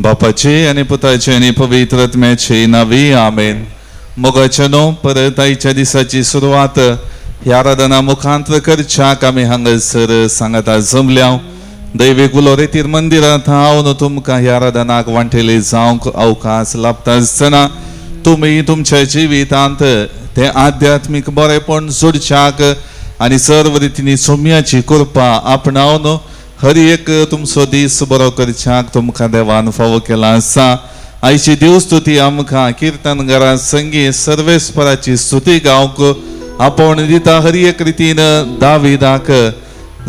बापाचे आनी पुताचे आनी पवित्र आत्म्याचे नांवी आमेन. मोगाचे न्हू परत आयच्या दिसाची सुरवात ह्या आराधना मुखांत करच्याक आमी हांगासर सांगता जमल्या. दैवीक उलो रेतीर मंदिरांत हांव तुमकां ह्या आराधनाक वांटेले जावंक अवकाश लाभता आसतना तुमी तुमच्या जिवितांत तें आध्यात्मीक बरेपण जोडच्याक आनी सर्व रितींनी सोम्याची कृपा आपणावन हर एक तुमचो दीस बरो करच्याक तुमकां देवान फावो केला आसा. आयची देव स्तुती आमकां किर्तनगारां संगी सर्वेस्पराची स्तुती गावंक आपोवण दिता. हर एक रितीन दाविदाक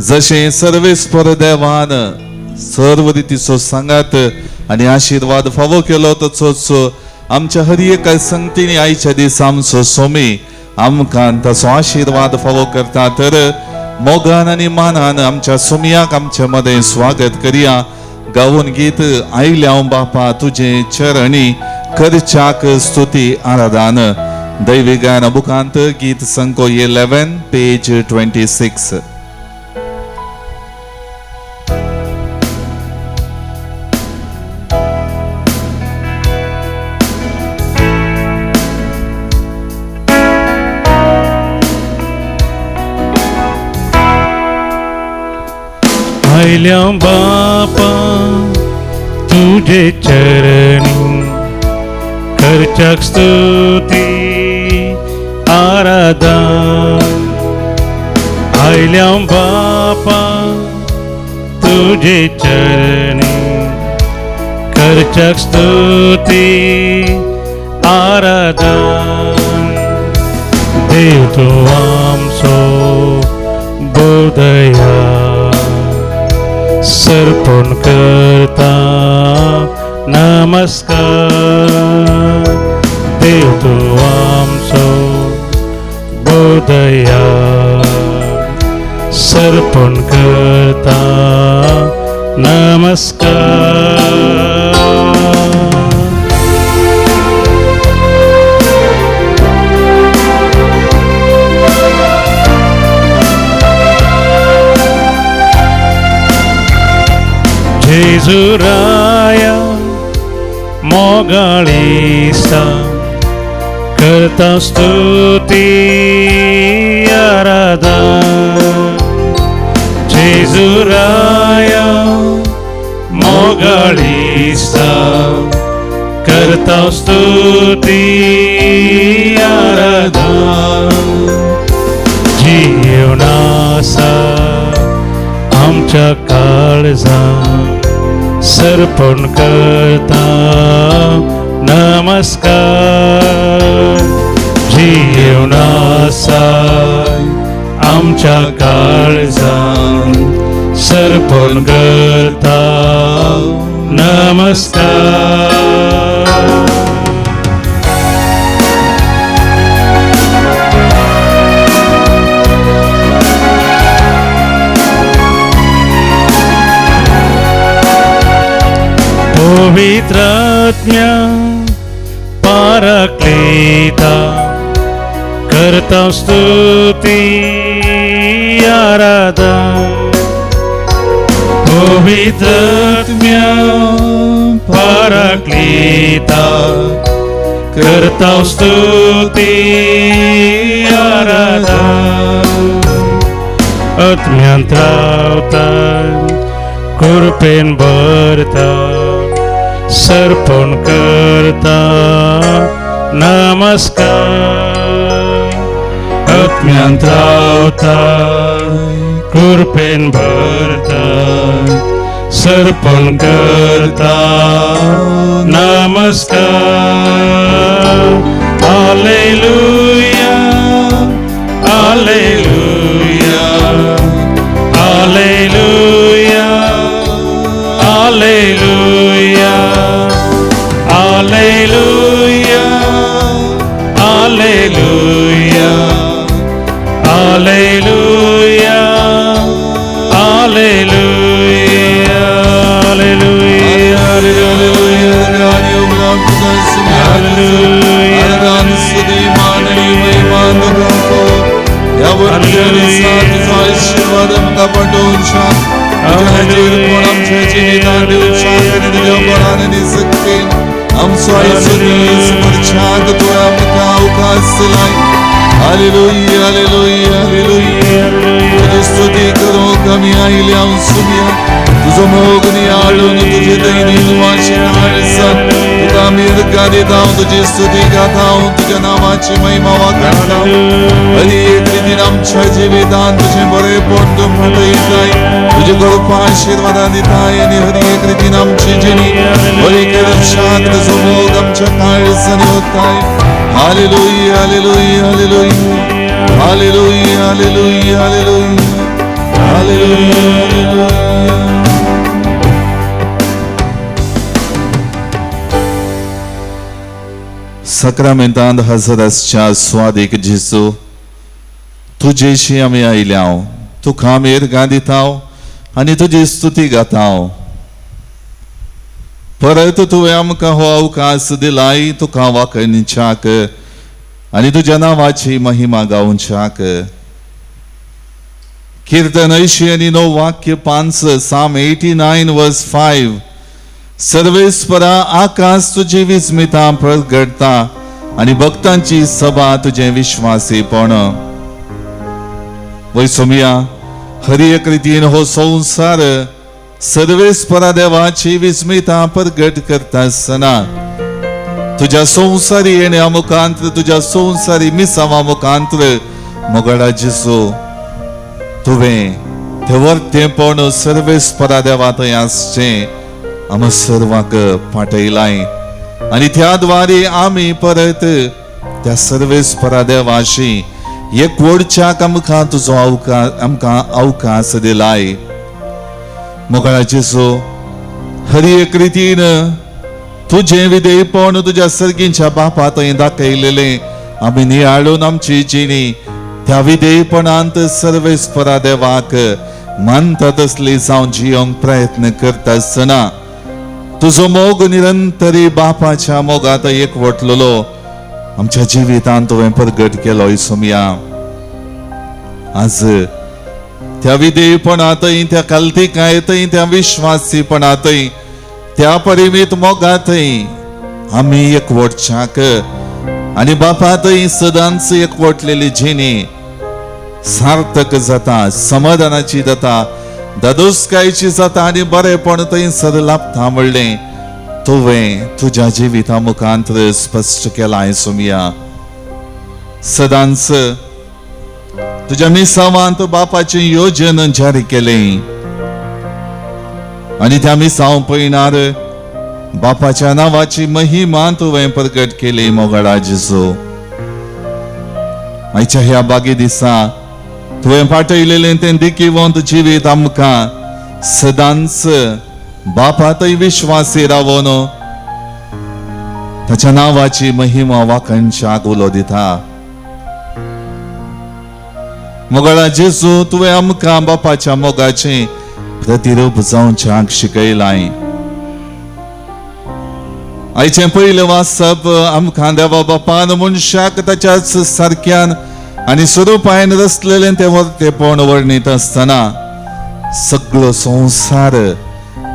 जशें सर्वेस्पर देवान सर्व रितीचो सांगात आनी आशिर्वाद फावो केलो तसोच आमच्या हर एका संगतींनी आयच्या दिसा आमचो सोमी आमकां ताचो आशिर्वाद फावो करता. तर मोगान आनी मानान आमच्या सोमयाक आमच्या मदें स्वागत करया. गावून गीत आयल्या हांव बापा तुजे चरणी करच्याक स्तुती आराधन. दैवी गायन बुकांत गीत संको 11 पेज 26. आयल्या बापा तुझे चरणी करच्याक स्तुती आराधन. आयल्या बापा तुझे चरणी करच्याक स्तुती आराधन. देव तूं आमचो बोधया सर्पण करता नमस्कार. देव तूं आमचो बोधया सर्पण करता नमस्कार. जेजुराया मोगाळीसा करता स्तुती आराधन. जेजुराया मोगाळीसा करता स्तुती आराधन. जीवनासा आमच्या काळजा सर्पण करता नमस्कार. जीवनासा आमच्या काळजा सर्पण करता नमस्कार. पवित्रात्म्या पाराक्लेता करता स्तुती आराधन. पवित्रात्म्या पाराक्लेता करता स्तुती आराधन. आत्म्यांत रावता कृपेन भरता सर्पण करता नमस्कार. आत्म्यांत रावता कृपेन भरता सर्पण करता नमस्कार. Hallelujah hallelujah hallelujah hallelujah hallelujah hallelujah hallelujah hallelujah hallelujah आशीर्वाद आमकां पटोवच्या. तुज्या बळान आनी शक्तीन आमचो आयचो दीस भरच्याक तुवें आमकां अवकाश दिलाय. हालेलुया, हालेलुया, हालेलुया. तुजी स्तुती करूंक आमी आयल्या सोम्या. तुजो मोग नियाळून तुजे दैनीन वाचें हाडसान तुका आमी अर्घां दिता, तुजी स्तुती गाता, तुज्या नांवाची महिमा वाखाणता. हरी एक रितीन आमच्या जिवितान तुजें बरेपण तूं पाठयताय, तुजे कृपा आशिर्वादां दिताय आनी हर एक रितीन आमची जिणी बरी करच्याक तुजो मोग आमच्या काळजांनी ओतताय. हालेलुया, हालेलुया, हालेलुया, हालेलुया, हालेलुया, हालेलुया, हालेलुया, हालेलुया. साक्रामेंतांत हजर आसच्या स्वादीक जेजू, तुजेशी आमी आयल्या, तुका आमी अर्घां दिताव आनी तुजी स्तुती गाताव. परत तुवें आमकां हो अवकाश दिलाय तुका वाखणच्याक आनी तुज्या नांवाची महिमा गावच्याक. कीर्तन 89:5, Psalm 89 verse 5. सर्वेस्परा आकाश तुजी विस्मिता प्रगटता आनी भक्तांची सभा तुजें विश्वासीपण. वय सोमया, हर एक रितीन हो संवसार सर्वेस्परा देवाची विस्मिता प्रगट करता आसतना तुज्या संवसारी येण्या मुखांत, तुज्या संवसारी मिसावा मुखांत मोगाळा जेजू, तुवें तें वर्तेपण सर्वेस्परा देवा थंय आसचें आमी सर्वांक पाठयलाय आनी त्या द्वारे आमी परत त्या सर्वेस्परा देवाशी एक वडच्याक आमकां तुजो अवकाश आमकां अवकाश दिलाय. मोगाळा जेजू, हर एक रितीन तुजें विधेयपण तुज्या सर्गींच्या बापा थंय दाखयलेलें आमी नियाळून आमची जिणी त्या विधेयपणांत सर्वेस्परा देवाक मानता तसली जावन जियोंक प्रयत्न करता आसतना तुजो मोग निरंतरी बापाच्या मोगांत एकवटलेलो आमच्या जिवितांत तुवें प्रगट केलो सोमया. आज त्या विधेयपणांतय, त्या कालतिकायेंतय, त्या विश्वासीपणांतय, त्या परिमीत मोगांतय आमी एकवटच्याक आनी बापांतय सदांच एकवटलेली जिणी सार्थक जाता, समाधानाची जाता, दादोसकायची जाता आनी बरेपण थंयसर लाभता म्हणलें तुवें तुज्या जिविता मुखांत स्पश्ट केलां सोमया. सदांच तुज्या मिसावांत बापाचें योजन जारी केलें आनी त्या मिसांव पयणार बापाच्या नांवाची महिमा तुवें प्रगट केली. मोगाळा जेजू, आयच्या ह्या बागी दिसा तुवें पाठयलेलें तें देखिवंत जिवीत आमकां सदांच बापातय विश्वासी रावन ताच्या नांवाची महिमा वाखणच्याक उलो दिता. मोगाळा जेजू, तुवें आमकां बापाच्या मोगाचें प्रतिरूप जावच्याक शिकयलाय. आयचें पयलें वाचप आमकां देवा बापान मनशाक ताच्याच सारक्यान आनी स्वरुपायन रचलेलें तें वर्तेपण वर्णीत आसतना सगळो संवसार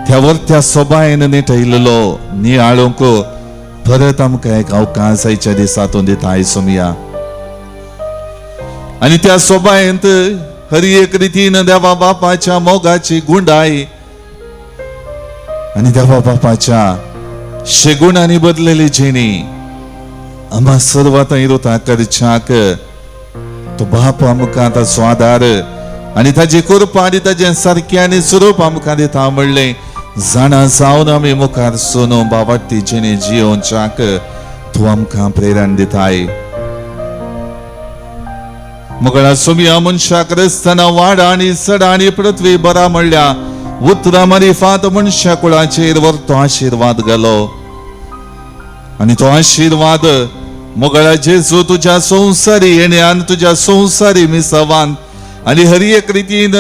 त्या वर्त्या सोबायन निटयलेलो नियाळूंक परत आमकां एक अवकाश आयच्या दिसा तूं दिता सोमया. आनी त्या सोबायंत हर एक रितीन देवा बापाच्या मोगाची गुंडाय आनी देवा बापाच्या शेगुणांनी बदलेली जिणी आम्हा सर्व थंय रुता करच्याक तो बाप आमकां ताचो आदार आनी ताजी कृपा आनी ताजें सारकें आनी स्वरूप आमकां दिता म्हणलें जाणा जावन आमी मुखार सोनू बाबाटी जिणी जियोवच्याक तूं आमकां प्रेरण दिताय. मोगळा सोमया, मनशाक रचतना वाडा आनी सडा आनी पृथ्वी बरा म्हणल्या उतरां मारिफात मनशा कुळाचेर वरतो आशिर्वाद घालो आनी तो आशिर्वाद मोगळा जेजू तुज्या संवसारी येण्यान, तुज्या संवसारी मिसावान आनी हर एक रितीन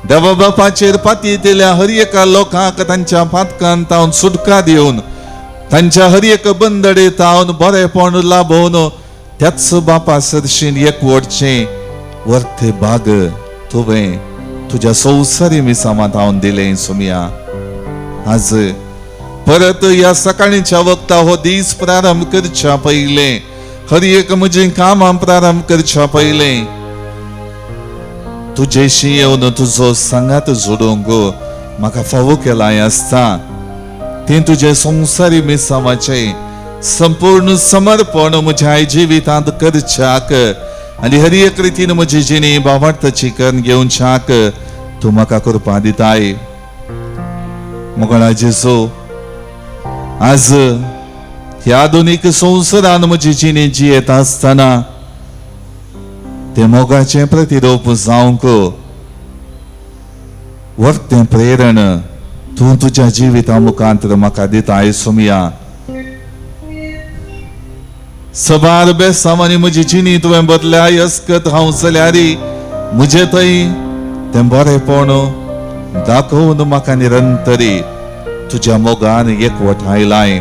देवा बापाचेर पातयेतल्या हर एका लोकांक तांच्या पातकान तावन सुटका दिवन तांच्या हर एक बंदडे तावन बरेपण लाभोवन त्याच बापा सरशीन एकवटचें वर्ते बाग तुवें तुज्या संवसारी मिसावांत हांव दिलें सोमया. आज परत ह्या सकाळींच्या वखता हो दीस प्रारंभ करच्या पयलें, हर एक म्हजीं कामां प्रारंभ करच्या पयलें तुजेशी येवन तुजो सांगात जोडूंक म्हाका फावो केलाय आसता। तें तुजें संवसारी मिसांवाचें संपूर्ण समर्पण म्हज्या जिवितांत करच्याक आनी हर एक रितीन म्हजी जिणी बावार्थाची करून घेवच्याक तूं म्हाका कृपा दिताय। मोगळा जेजू, आज ह्या आधुनीक संवसारान म्हजी जिणी जियेत आसतना तें मोगाचें प्रतिरूप जावंक वर्तें प्रेरण तूं तुज्या जिविता मुखांत म्हाका दिताय सोमया। सबार बेसांवांनी म्हजी जिणी तुवें बदल्या अस्कत हांव जाल्यार म्हजे थंय तें बरेपण दाखोवन म्हाका निरंतरी तुज्या मोगान एकवटायलाय।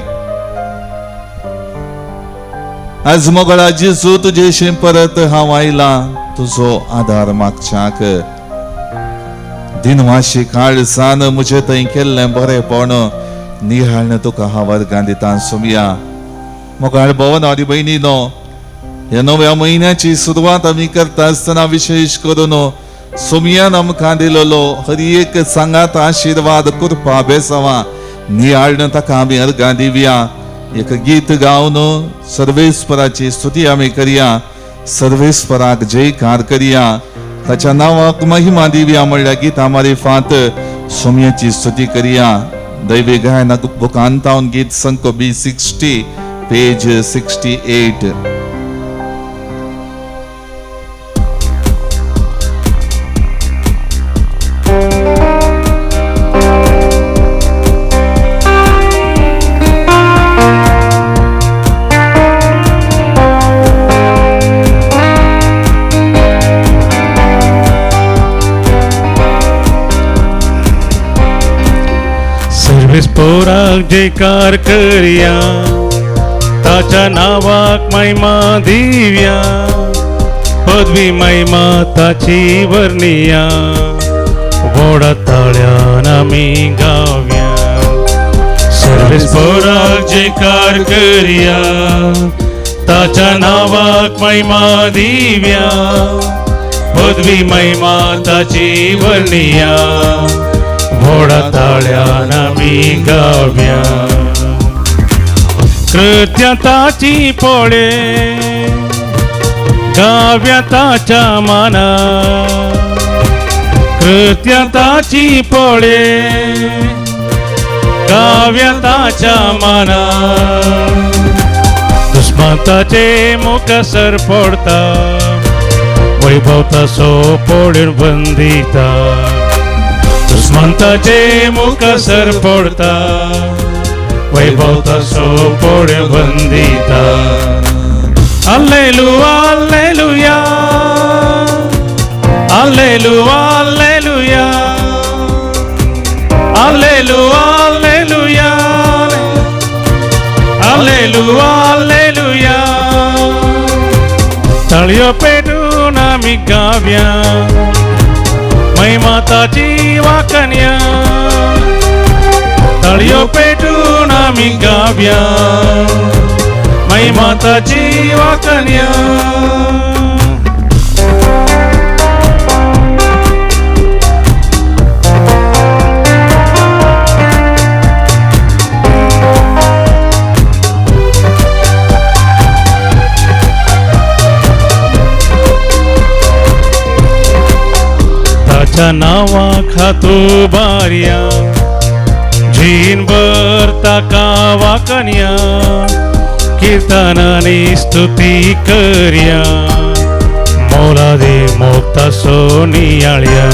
आज मोगळा जेजू तुजेशी परत हांव आयलां तुजो आदार मागच्याक। दिनवाशी काळसान म्हजे थंय केल्लें बरेपण निहाळण तुका हांव वर्गां दिता सोमया। मोगाळ भवन आनी भयणीनो, ह्या नव्या म्हयन्याची सुरवात आमी करता आसतना विशेश करून सोमयान आमकां दिलेलो हर एक सांगात आशिर्वाद कृपा बेसावां निहाळण ताका आमी अर्गां दिवया। एक गीत गावन सर्वेस्पराची स्तुती आमी करया, सर्वेस्पराक जयकार करया, ताच्या नांवाक महिमा दिवया म्हणल्या गीता मारिफात सोमयाची स्तुती करया। दैवी गायना बुकांतावन गीत संक B60 page 68। सर्वेस्पोराक जयकार करया, ताच्या नांवाक महिमा दिव्या, पदवी महिमा ताची वर्णिया, व्हडा ताळ्यान आमी गावया। सर्वेस्पोराक जयकार करया, ताच्या नांवाक महिमा दिव्या, पदवी महिमा ताची वर्णिया, व्हडा ताळ्यान आमी गावया। कृत्या ताची पळे गाव्या ताच्या माना, कृत्या ताची पळे गाव्या ताच्या माना, दुस्माताचे मुखासर पडता, वैभव ताचो पळोवन बंदिता, दुस्मंताचे मुखासर पडता, वैभव ताचो पळोवन Bandita. Hallelujah, hallelujah, hallelujah, hallelujah, hallelujah, hallelujah, hallelujah, hallelujah. ताळयो पेटून आमी गावया, महिमा ताची वाकण्या, ताळयो पेटून आमी गावया, महिमा ताची वाकण्या। ताच्या नांवाक हातू बारया, जीणभर ताका वाकण्या, कीर्तनांनी स्तुती करया, मोलादी मोग ताचो नियाळया,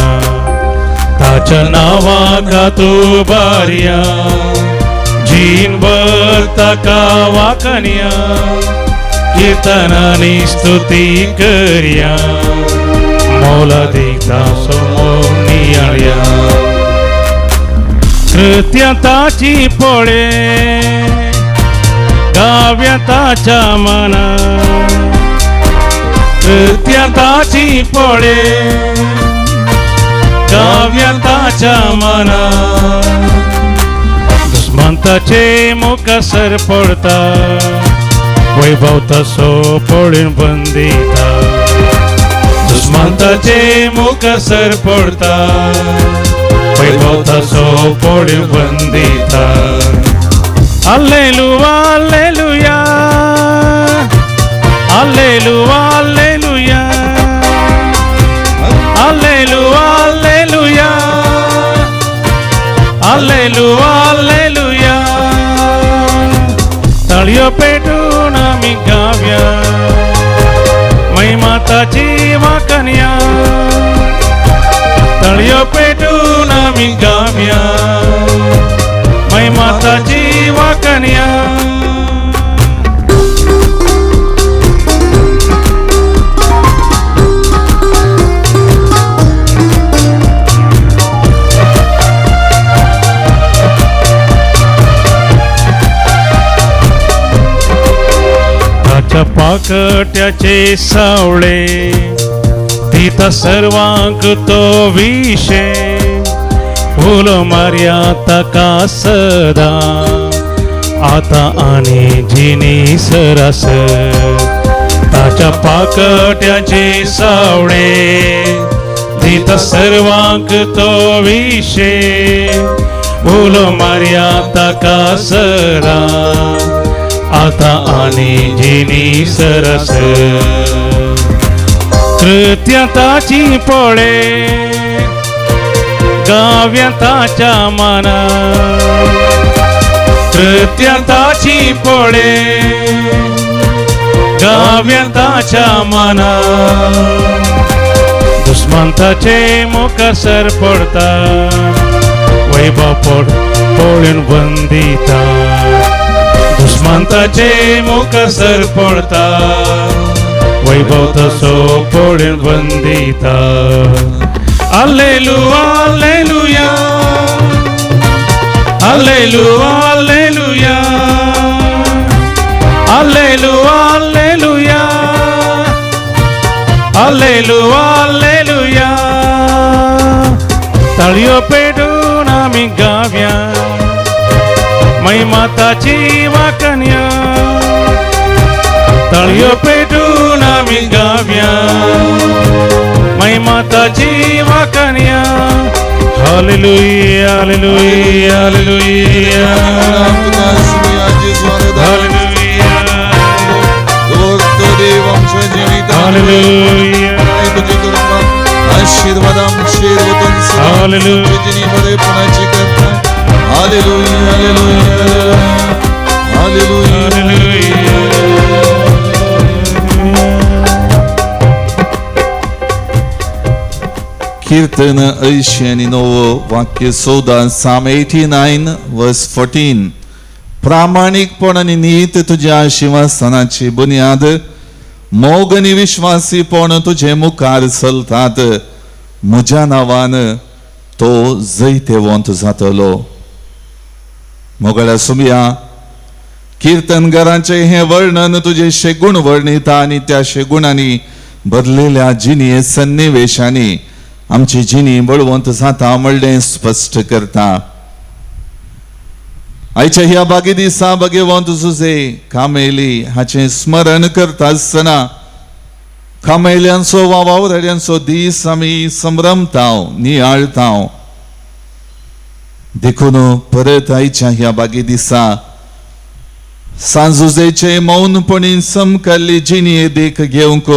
ताच्या नांवाक हातू बारया, जीणभर ताका वाकण्या, कीर्तनांनी स्तुती करया, मोलादी ताचो मोग नियाळया। कृत्या ताची पळे गाव्या ताच्या मना, कृत्या ताची पळे गाव्या ताच्या मना, दुस्मन दुस्मानताचे मुखासर पडता, वैभव तसो पळून बंदिता। दुस्मानताचे मुखासर पडता, वैभव तसो पळून Bandita. Alleluia, alleluia, alleluia, alleluia, alleluia, alleluia, alleluia, alleluia. ताळयो पेटून आमी गावया, महिमा ताची वाखाणया। ताळयो पेटून आमी गावया, महिमा ताची वाखाणया। पाकट्याचे सावळे दिता सर्वांक तो विशे, उलो मारया ताका सदा आता आनी जिनी सरास। ताच्या पाकट्याचे सावळे दिता सर्वांक तो विशे, उलो मारया ताका सदा आता आनी जिनी सरस। कृत्या ताची पळे गाव्या ताच्या मना, कृत्या ताची पळे गाव्या ताच्या मना। दुस्मानताचे मुखासर पडता, वैभव पळून बंदिता। दुस्मानताचे मुखासर पडता, वैभव तसो पळून Bandita. Alleluia, alleluia, alleluia, alleluia, alleluia, alleluia, alleluia, alleluia. ताळयो पेटून आमी गावया, महिमा ताची वाखाणया। ताळयो पेटून आमी गावया, महिमा ताची वाखाणया। Hallelujah, hallelujah, hallelujah, hallelujah, hallelujah, आशीर्वाद हालेलुया, हालेलुया, हालेलुया। कीर्तन 89 वाक्य 14, Psalm 89 verse 14. प्रामाणिकपण आनी नीत तुज्या शिंवासनाची बुन्याद, मोग आनी विश्वासीपण तुजे मुखार चलतात। म्हज्या नांवान तो जैतेवंत जातलो। मोगळ्या सुमया, कीर्तनकारांचें हें वर्णन तुजें शेगूण वर्णिता आनी त्या शेगुणांनी बदलेल्या जिणये सन्निवेशांनी आमची जिणी बळवंत जाता म्हणलें स्पश्ट करता। आयच्या ह्या बागी दिसा भगवंत जुजे कामेली हाचें स्मरण करता आसतना कामेल्यांचो वा वावराड्यांचो दीस आमी संभ्रमता, नियाळता। देखून परत आयच्या ह्या बागी दिसा सांजुजेचे मौनपणी समकाल्ली जिणये देख घेवंक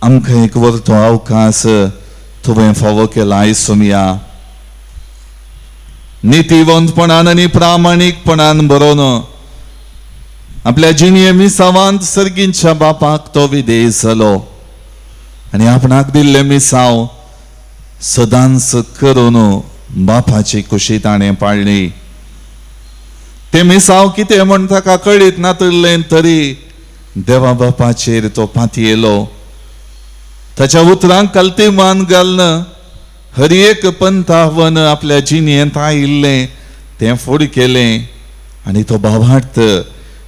आमकां एक वरतो अवकाश तुवें फावो केला। आयसुमया नितीवंतपणान आनी प्रामाणीकपणान बरोवन आपल्या जिणये मिसावांत सर्गींच्या बापाक तो विधेय जालो आनी आपणाक दिल्लें मिसांव सदांच करून बापाची खुशी ताणें पाळ्ळी। ते मिसांव कितें म्हण ताका कळीत नातिल्लें तरी देवा बापाचेर तो पातयेलो। ताच्या उतरांक कलती मान घालून हर एक पंथावन आपल्या जिणेंत आयिल्लें तें फुड केलें आनी तो भावार्थ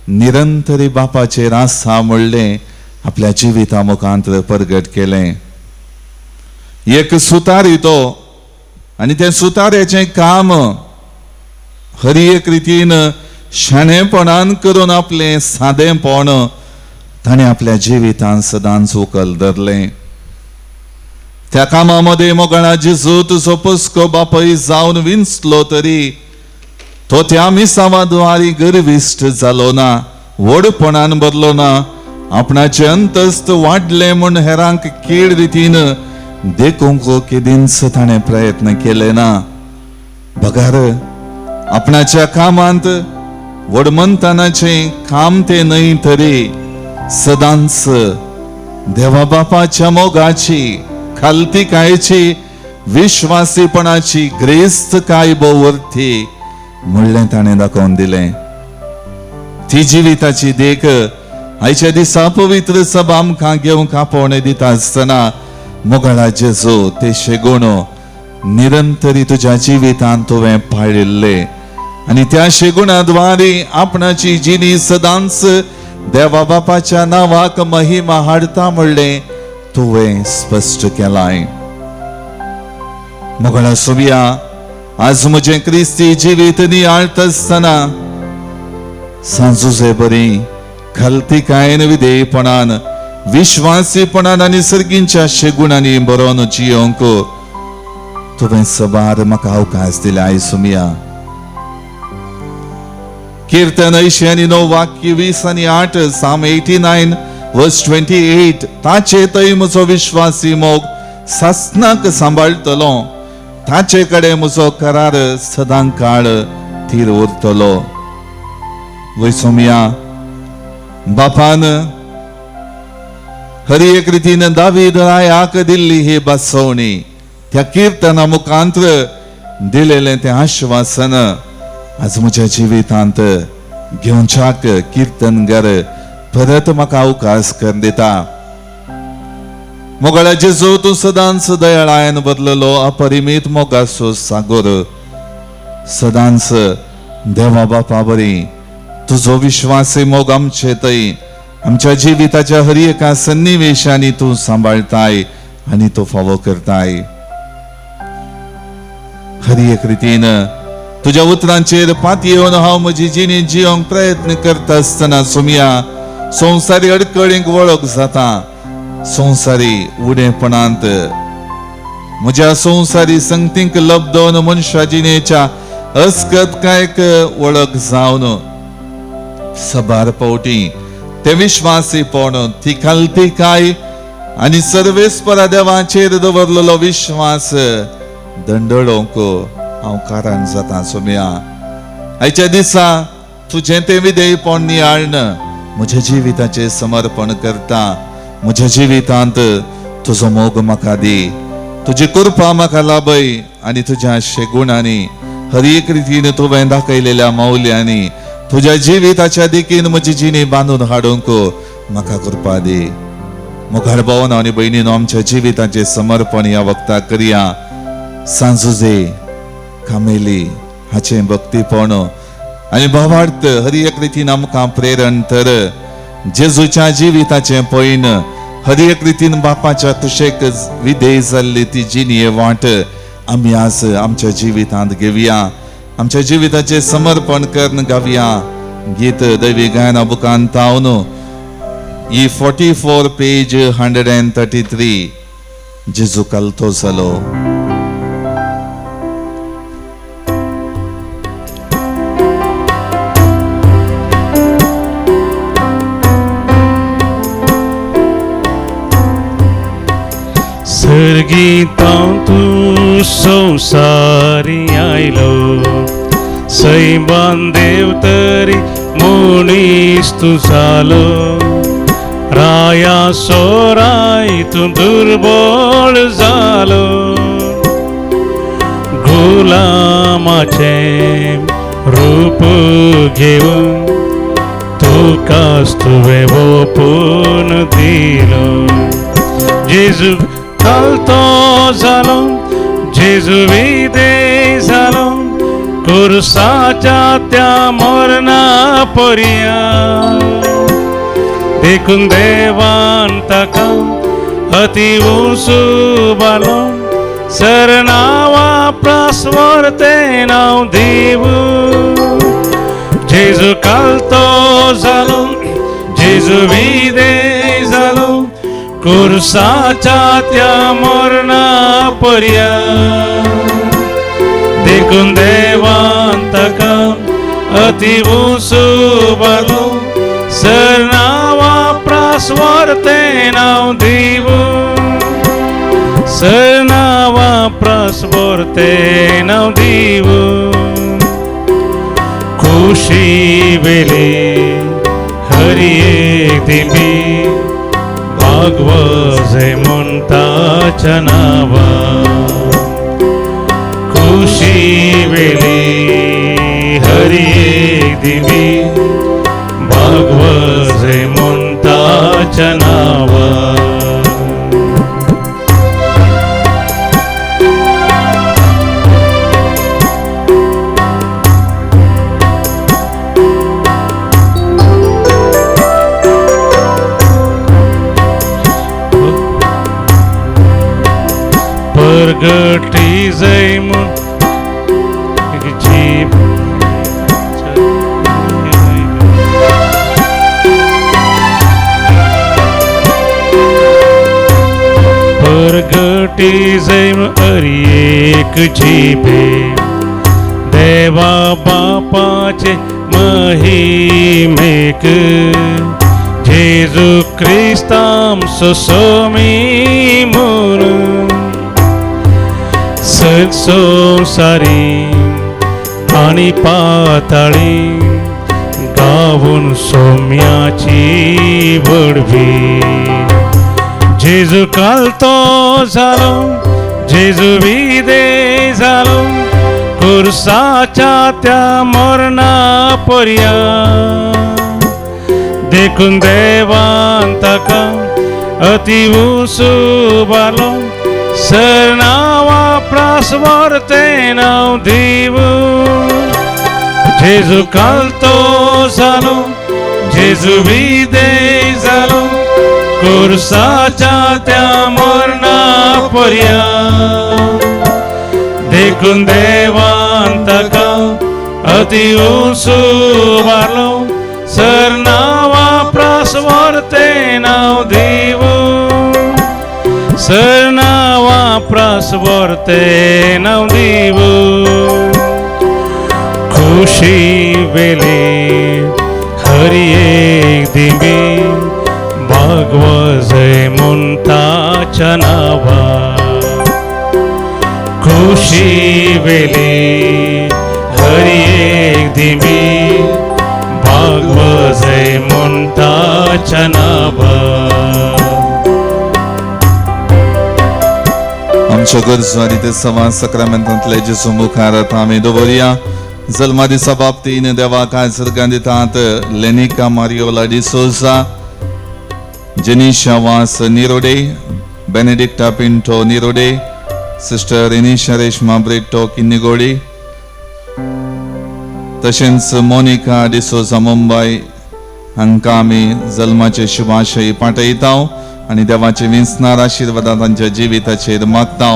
निरंतरी बापाचेर आसा म्हणलें आपल्या जिविता मुखांत परगट केलें। एक सुतारी तो आनी तें सुताऱ्याचें काम हर एक रितीन शाणेपणान करून आपलें सादेंपण ताणें आपल्या जिवितान सदांच उखल धरलें. त्या कामा मदें मोगाळा जेजू तुजो पस्को बापय जावन विंचलो तरी तो त्या मिसावा द्वारी गर्विश्ट जालो ना, व्हडपणान बदलो ना, आपणाचें अंतस्त वाडलें म्हूण हेरांक कीड रितीन देखूंक केदींच ताणें प्रयत्न केले ना. बगार आपणाच्या कामांत व्हडमंतानाचें काम तें न्हय तरी सदांच देवा बापाच्या मोगाची, खालतीकायेची, विश्वासीपणाची ग्रेस्तकाय भोवर्थी म्हणलें ताणें दाखोवन दिलें. ती जिविताची देख आयच्या दिसा पवित्र सभा आमकां घेवंक आपोवणें दिता आसतना मोगाळा जेजू ते शेगुण निरंतरी तुज्या जिवितांत तुवें पाळिल्ले आनी त्या शेगुणा द्वारे आपणाची जिणी सदांच देवा बापाच्या नांवाक महिमा हाडता म्हणलें तुवें स्पश्ट केलाय. मोगाळा सोबिया, आज म्हजें क्रिस्ती जिवीत नियाळता आसतना सांजुजे बरी खालतीकायेन, विधेयपणान, विश्वासीपणान आनी सर्गींच्या शेगुणांनी बरोवन जियोंक तुवें सबार म्हाका अवकाश दिल्या. आयज सुमिया कीर्तन 89 वाक्य 20 आनी 8, Psalm 89 verse 28, ताचे थंय म्हजो विश्वासी मोग सासनाक सांबाळटलो, ताचे कडेन म्हजो करार सदां काळ थीर उरतलो. वय सोमिया, बापान हर एक रितीन दावीद रायाक दिल्ली ही बसवणी, त्या किर्तना मुखांत्र दिलेलें तें आश्वासन आज म्हज्या जिवितांत घेवच्याक किर्तनगर परत म्हाका अवकाश करून दिता. मोगाळा जेजू, तूं सदांच दयाळायन बदललो अपरिमीत मोगाचो सागोर, सदांच देवा बापा बरी तुजो विश्वासी मोग आमचे थंय आमच्या जिविताच्या हर एका सन्निवेशांनी तूं सांबाळताय आनी तूं फावो करताय. हर एक रितीन तुज्या उतरांचेर पातयेवन हांव म्हजी जिणी जियोंक प्रयत्न करता आसतना सुमिया संवसारी अडकळींक वळख जाता, संवसारी उणेपणांत म्हज्या संवसारी संगतींक लब्दोवन मनशा जिणेच्या अस्कतकायक वळख जावन सबार पावटी ते विश्वासीपण, ती खालतीकाय आनी सर्वेस्परा देवाचेर दवरलेलो विश्वास दंडळोवंक हांव कारण जाता. सोम्या, आयच्या दिसा तुजें तें विधेयपण नियाळन म्हज्या जिविताचें समर्पण करता. म्हज्या जिवितांत तुजो मोग म्हाका दी, तुजी कृपा म्हाका लाभय आनी तुज्या शेगुणांनी हर एक रितीन तुवें दाखयलेल्या मौल्यांनी तुज्या जिविताच्या देखीन म्हजी जिणी बांदून हाडूंक म्हाका कृपा दी. मुखार भावन आनी भयणीनो, आमच्या जिविताचें समर्पण ह्या वखदाक करया. सांजुजे कामेली हाचें भक्तीपण आनी भावार्थ हर एक रितीन आमकां प्रेरण तर जेजूच्या जिविताचें पळयन हर एक रितीन बापाच्या तुशेक विधेय जाल्ली ती जिणये वाट आमी आज आमच्या जिवितांत घेवया. आमच्या जिविताचें समर्पण करून गावया गीत दैवी गायना बुकान तावन E 44 page 133, जेजू कालतो जालो. सर्गीतां तूं संवसारी आयलो, सैमान देव तरी मनीस तूं जालो, राया सोराय तूं दुर्बळ जालो, गुलामाचें रूप घेवन तुकाच तुवें ओपून दिलो. जेजू कालतो जालो, जेजू विधेय जालो, कुर्साच्या त्या मरणा पर्यंत, देखून देवान ताका अति उंचुबालो, सरनावा प्रास्वर्ते नांव देव. जेजू कालतो जालो, जेजू विदे जालो, कुर्साच्या त्या मरणा पर्यंत. देखून देवान ताका अति उंचुबारलो, सर नांवा प्रासवर्तें नांव दिवू, सर नांवा प्रासवर्तें नांव दिवू. खुशी वेली हरी एक दिंबी, भागवजे म्हणताच्या नांवा. खुशी वेली हरी एक दिंबी, भागवजे म्हणताच्या नांवा. परगटी जय म्हूण जीभ परगटी जय हरी एक जिभे, देवा बापाचे महिमेक, जेजू क्रिस्ताम सोमी म्हणून. संसारी आनी पाताळी गावून सोम्याची वडवी. जेजू कालतो जालो, जेजू विदे जालो, कुर्साच्या त्या मरणा पर्यंत. देखून देवान ताका अति उंचुबारलो, सर नांवा प्रासवर्तें नांव दिवू. जेजू कालतो जालो, जेजू विदे जालो, कुर्साच्या त्या मरणा पर्यंत. देखून देवान ताका अति उंचुबारलो, सर नांवा प्रासवर्तें नांव दिवू, सर नांवा प्रासवर्तें नांव दिवू. खुशी वेली हरी एक दिंबी, भागवजय म्हणताच्या नांवा. खुशी वेली हरी एक दिंबी, भागवजय म्हणताच्या नांवा. आमच्यो गरजो आनी ते सवां सक्रामेंतांतले जेजू मुखार आतां आमी दवरया. जल्मा दिसा बाबतीन देवाक आजर्गां दितात Lenika Mariola D'Souza, Jenisha Vaz Nirode, Benedicta Pinto Nirode, sister Renisha Reshma Britto Kinnigoli, तशेंच मोनिका डिसोजा मुंबय हांकां आमी जल्माचे शुभाशय पाठयता आनी देवाचे विंचणार आशिर्वादां तांच्या जिविताचेर मागता.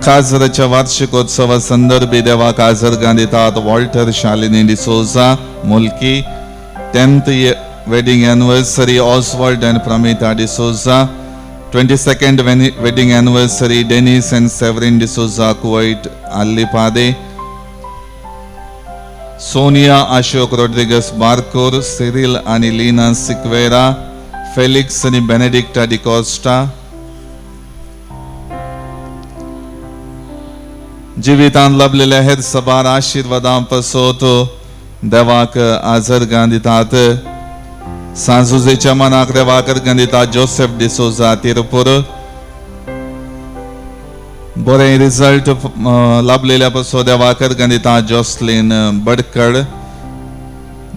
काजराच्या वार्षिकोत्सवा संदर्भी देवाक आजर्गां दितात Walter Shalini D'Souza Mulki, 10th wedding anniversary Oswald and Pramita D'Souza, 22nd wedding anniversary Dennis and Severin D'Souza Kuwait Allipade, Sonia Ashok Rodrigues Barkur, Cyril आनी लीना सिक्वेरा, फेलिक्स आनी बेनेडिक्टा डिकॉस्टा. जिवितांत लाभलेल्या हेर सबार आशिर्वादां पासत देवाक आजर्गां दितात. सांजुजेच्या मनाक देवाक अर्गां दितात जोसेफ डिसोजा तिरुपूर, बरें रिजल्ट लाभलेल्या पासत देवाक अर्गां दितात जोसलीन बडकड,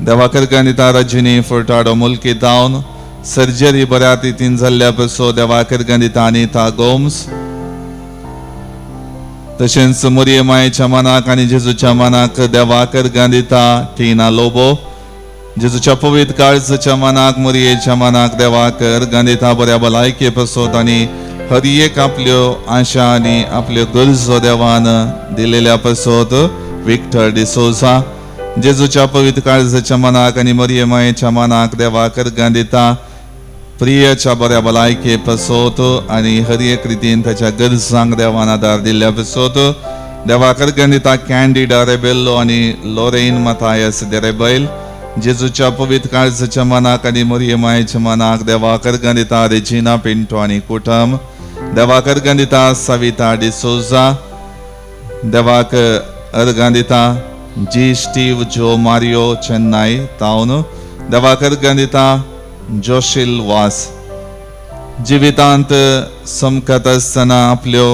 देवाक अर्गां दितात रजनी फुर्टाडो मुल्की तावन, सर्जरी बऱ्या रितीन जाल्ल्या पासत देवाक अर्गां दिता अनिता गोम्स. तशेंच मोरये मायेच्या मनाक आनी जेजूच्या मनाक देवाक अर्गां दिता टिना लोबो, जेजूच्या पवित्र काळजाच्या मनाक मोरयेच्या मनाक देवाक अर्गां दिता बऱ्या भलायके पासत आनी हर एक आपल्यो आशा आनी आपल्यो गरजो देवान दिलेल्या पासत विक्टर डिसोजा. जेजूच्या पवित्र काळजाच्या मनाक आनी मरिये मायेच्या मनाक देवाक अर्गां दिता. प्रियच्या बऱ्या भलायके पसोत आनी हर एक रितीन ताच्या गरजांक देवान आदार दिल्ल्या पसोत देवाक अर्गां दिता. कॅन्डिडा रेबेल्लो आनी लोरेन मथायस देरेबैल. जेजूच्या पवित्र काळजाच्या मनाक आनी मरिये मायेच्या मनाक देवाक अर्गां दिता. रेजिना पिंटो आनी कुटम देवाक अर्गां दिता. सविता डिसोजा देवाक अर्गां दिता. जी स्टीव जो मारियो चेन्नई तावन देवाक अर्गां दिता. जोशील वास. जिवितांत समकत आसतना आपल्यो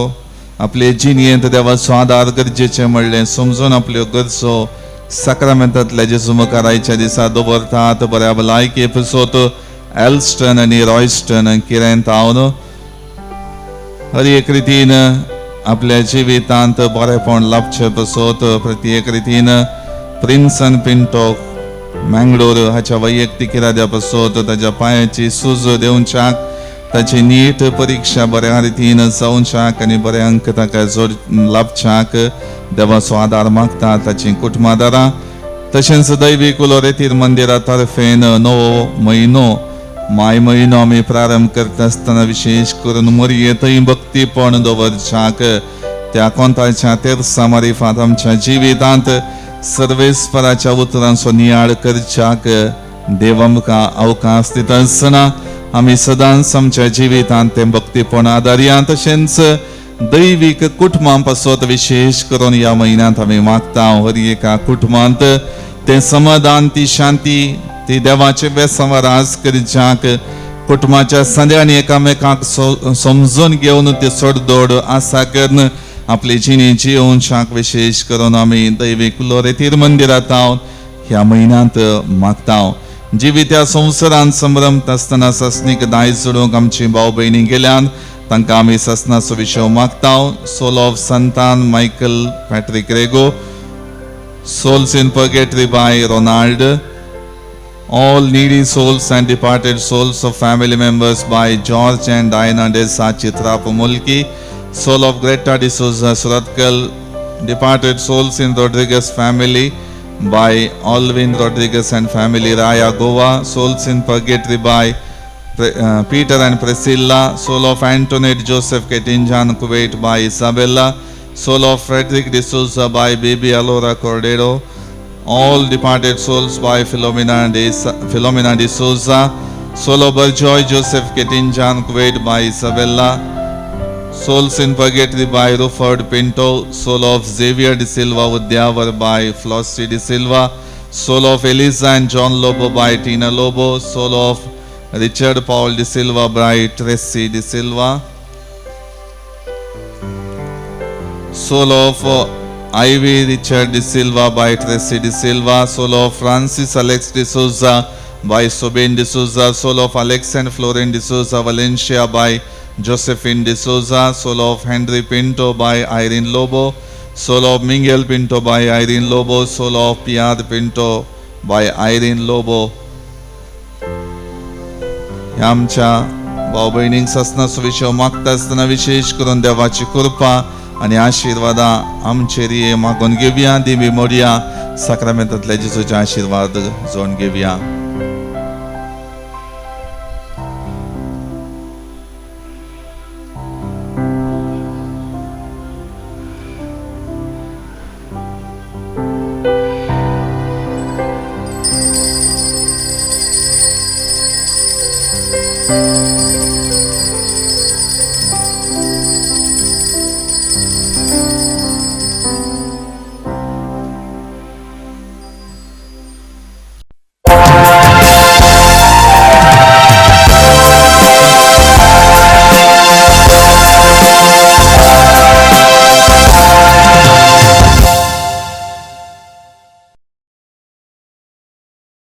आपले जिणेंत देवाचो आदार गरजेचें म्हणलें समजून आपल्यो गरजो साक्रामेंतांतल्या जेजू मुखार आयच्या दिसा दवरतात. बऱ्या भलायके पसोत एल्स्टन आनी रॉयस्टन किरें तावन हर एक रितीन आपल्या जिवितांत बरेपण लाभचें पसोत प्रत्येक रितीन प्रिन्सन पिंटो मँगलोर हाच्या वैयक्तीक इराद्या पसोत ताच्या पांयाची सूज देंवच्याक, ताची नीट परिक्षा बऱ्या रितीन जावच्याक आनी बरे अंक ताका जोड लाभच्याक देवाचो आदार मागता ताची कुटुंबादारां. तशेंच दैवीक उलोरेतीर मंदिरा तर्फेन नवो म्हयनो माय म्हयनो आमी प्रारंभ करता आसतना विशेश करून मोरये थंय भक्तीपण दवरच्याक त्या कोंताच्या तेरसा मारिफात आमच्या जिवितांत सर्वेस्पराच्या उतरांचो नियाळ करच्याक देव आमकां अवकाश दिता आसतना आमी सदांच आमच्या जिवितांत तें भक्तीपण आदारया. तशेंच दैवीक कुटुंबां पासत विशेश करून ह्या म्हयन्यांत आमी मागता हर एका कुटुंबांत तें समाधान, ती शांती, ती देवाचे बेसांव राज करच्याक कुटुंबाच्या संद्यांनी एकामेकांक समजून घेवन ते सोडदोड आसा करून आपली जिणी जियोवच्याक विशेष करून आमी दैवीक लोरेतीर मंदिरांत ह्या म्हयन्यांत मागता. जिवित्या संवसारांत संभ्रमत आसतना सासणीक दायज जोडूंक आमची भाव भयणी गेल्यान तांकां आमी सासणाचो विशय मागता. Soul of Santan Michael Patrick Rego, souls in purgatory by Ronald, all needy souls and departed souls of family members by George and Diana Desa Chitrap Mulki, soul of Greta D'Souza Suratkal, departed souls in Rodriguez family by Alvin Rodriguez and family Raya Goa, souls in purgatory by Peter and Priscilla, soul of Antoinette Joseph Ketinjan Kuwait by Isabella, soul of Frederick D'Souza by Baby Alora Cordero, all departed souls by Philomena D'Souza, soul of Berjoy Joseph Ketinjan Kuwait by Isabella, souls in purgatory by Ruford Pinto, soul of Xavier De Silva Udyavar by Flossie De Silva, soul of Eliza and John Lobo by Tina Lobo, soul of Richard Paul De Silva by Tracy De Silva, soul of Ivy Richard De Silva by Tracy De Silva, soul of Francis Alex De Souza by Sobin De Souza, soul of Alex and Florin De Souza Valencia by Josephine De Souza, soul of Henry Pinto by Irene Lobo, soul of Miguel Pinto by Irene Lobo, soul of Piad Pinto by Irene Lobo. ह्या आमच्या भाव भयणींक सासणाचो विशय मागता आसतना विशेश करून देवाची कृपा आनी आशिर्वादां आमचेर मागून घेवया. दिमी मोडया साक्रामेंतांतल्या जेजूचे आशिर्वाद जोडून घेवया.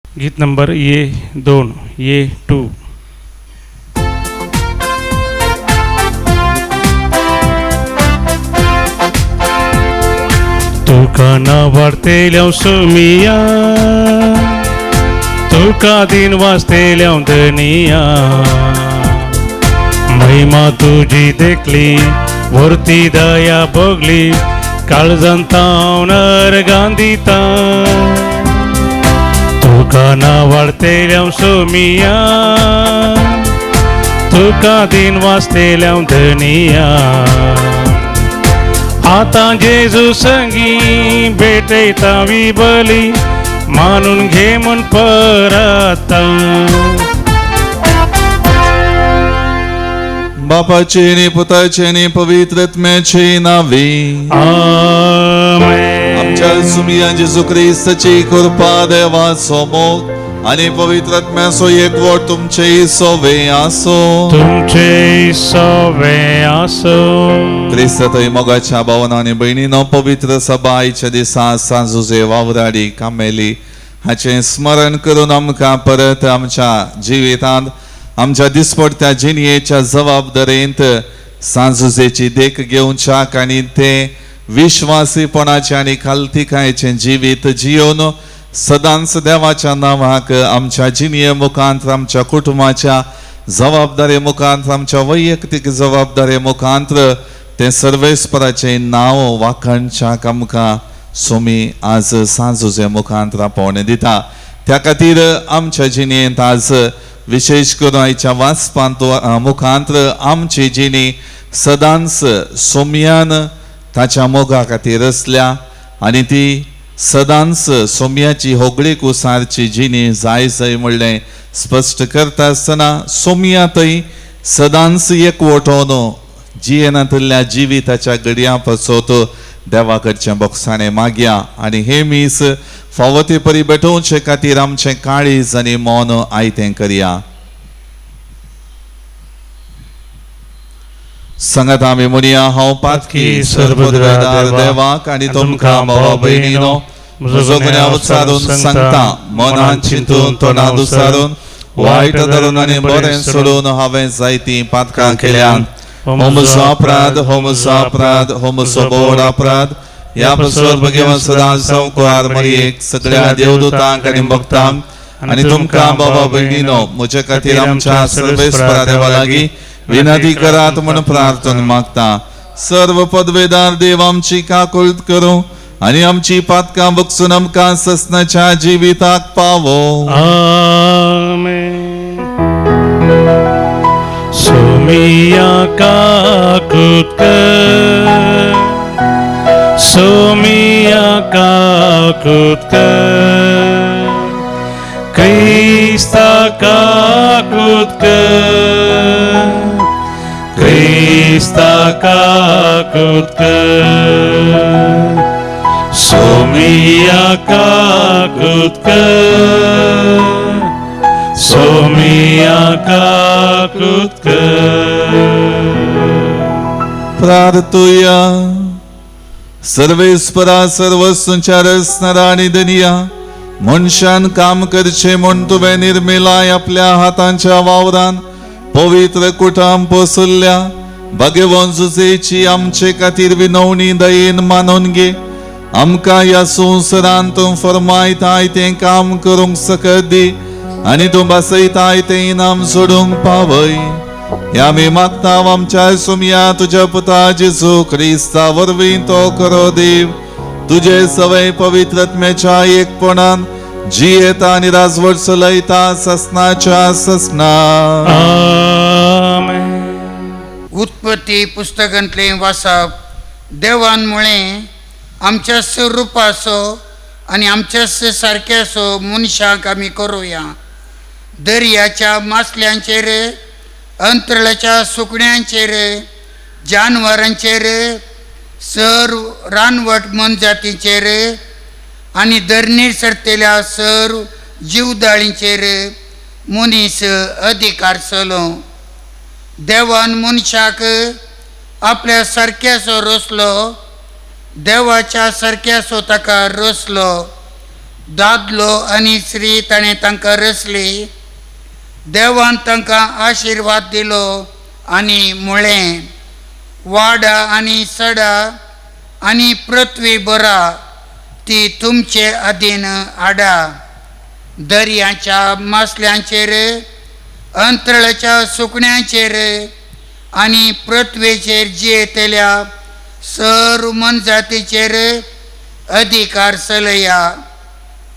गीत नंबर ये 2 ये 2. तुका नावाडतेल्या सुमिया, तुका दिन वाचतेल्या धनिया, महिमा तुजी देखली वरती दया भोगली, काळजांत हांव नर गांधिता. तुका नावाडतेल्या सोमिया, तुका दिन वाचतेल्या धनिया। आतां जेजू संगी भेटयता बली, मानून घे म्हूण परता। बापाचे आनी पुताचे आनी पवित्र आत्म्याचे नांवे आमेन। आमच्या सुमिया जेजू क्रिस्ताची कृपा, देवाचो मोग आनी पवित्र आत्म्याचो एकवट तुमचे सोवे आसो। तुमचे सोवे आसो। क्रिस्त थंय मोगाच्या भावना आनी भयणीनो, पवित्र सभा आयच्या दिसा सांजुजे वावराडी कामेली हाचें स्मरण करून आमकां परत आमच्या जिवितांत आमच्या दिसपडत्या जिणयेच्या जबाबदारेंत सांजुजेची देख घेवच्याक आनी ते विश्वासीपणाचें आनी खालतिकायेचें जिवीत जियोवन सदांच देवाच्या नांवाक आमच्या जिणये मुखांत, आमच्या कुटुंबाच्या जबाबदारे मुखांत, आमच्या वैयक्तीक जबाबदारे मुखांत तें सर्वेस्पराचें नांव वाखणच्याक आमकां सोमी आज सांजुजे मुखांत आपोवणें दिता। त्या खातीर आमच्या जिणेंत आज विशेष करून आयच्या वाचपांत मुखांत आमची जिणी सदांच सोम्यान ताच्या मोगा खातीर आसल्या आनी ती सदांच सोम्याची होगळीक उसारची जिणी जाय जाय म्हणलें स्पश्ट करता आसतना सोम्या थंय सदांच एकवटोवन जियेनातल्या जिविताच्या घडयां पासत देवा कडचें बोगसाणें मागया आनी हे मीस फावो ते परी भेटोवचे खातीर आमचें काळीज आनी मन आयतें करया। सांगात आमी म्हणया, हांव पातकी सर्वद्वार देवाक आनी तुमकां भावा भयणीनो म्हजो गुन्यांव उच्चारून सांगता, मनान चिंतून तोंडान उच्चारून वायट धरून आनी बरें सोडून हांवें जायतीं पातकां केल्यात। हो म्हजो अपराध, हो म्हजो अपराध, हो म्हजो बोड अपराध। ह्या पासत भगवान सदां संवकार मरियेक, सगळ्या देवदूतांक आनी भक्तांक आनी तुमकां बाबा भयणीनो म्हजे खातीर आमच्या सर्वेस्परा देवा लागीं विनंती करात म्हूण प्रार्थना मागता। सर्व पदवेदार देव आमची काकुळट करूं आनी आमची पातकां बगसून आमकां ससनाच्या जिविताक पावो। आमेन। सोमिया काकुत कर, सोमिया काकुत कर, क्रिस्ता काकुत कर, क्रिस्ता काकुत कर, सोमिया काकुत कर, सोमिया काकुत कर। प्रार्थुया। सर्वेस्परा सर्वस्वच्या रचणारा आनी धनया, मनशान काम करचें म्हूण तुवें निर्मिलाय आपल्या हातांच्या वावरान पवित्र कुटाम पोसुल्ल्या भगवान जुजेची आमचे खातीर विनवणी दयेन मानून घे। आमकां ह्या संवसारांत तूं फर्मायताय तें काम करूंक सकत दी आनी तूं बसयताय तें इनाम सोडूंक पावय। ह्या आमी मागता आमच्या सुमया तुज्या पुता जेजू क्रिस्ता वरवीं तो करो देव तुजे सवय पवित्र आत्म्याच्या एकपणान जियेता आनी राजवट चलयता ससनाच्या ससना। आमेन। उत्पत्ती पुस्तकांतलें वाचप। देवान म्हळें, आमच्याच रुपाचो आनी आमच्याच सारक्याचो मनशाक आमी करुया। दर्याच्या मासल्यांचेर, अंतराळाच्या सुकण्यांचेर, जानवरांचेर, सर्व रानवट मनजातीचेर आनी धरणीर सरतेल्या सर्व जिवदाळींचेर मनीस अधिकार चलो। देवान मनशाक आपल्या सारक्याचो रचलो, देवाच्या सारक्याचो ताका रचलो। दादलो आनी स्त्री ताणें तांकां रचली। देवान तांकां आशिर्वाद दिलो आनी म्हळें, वाडा आनी सडा आनी पृथ्वी बरा, ती तुमचे अधीन हाडा। दर्याच्या मासल्यांचेर, अंतराळाच्या सुकण्यांचेर आनी पृथ्वेचेर जियेतल्या सर्व मनजातीचेर अधिकार चलया।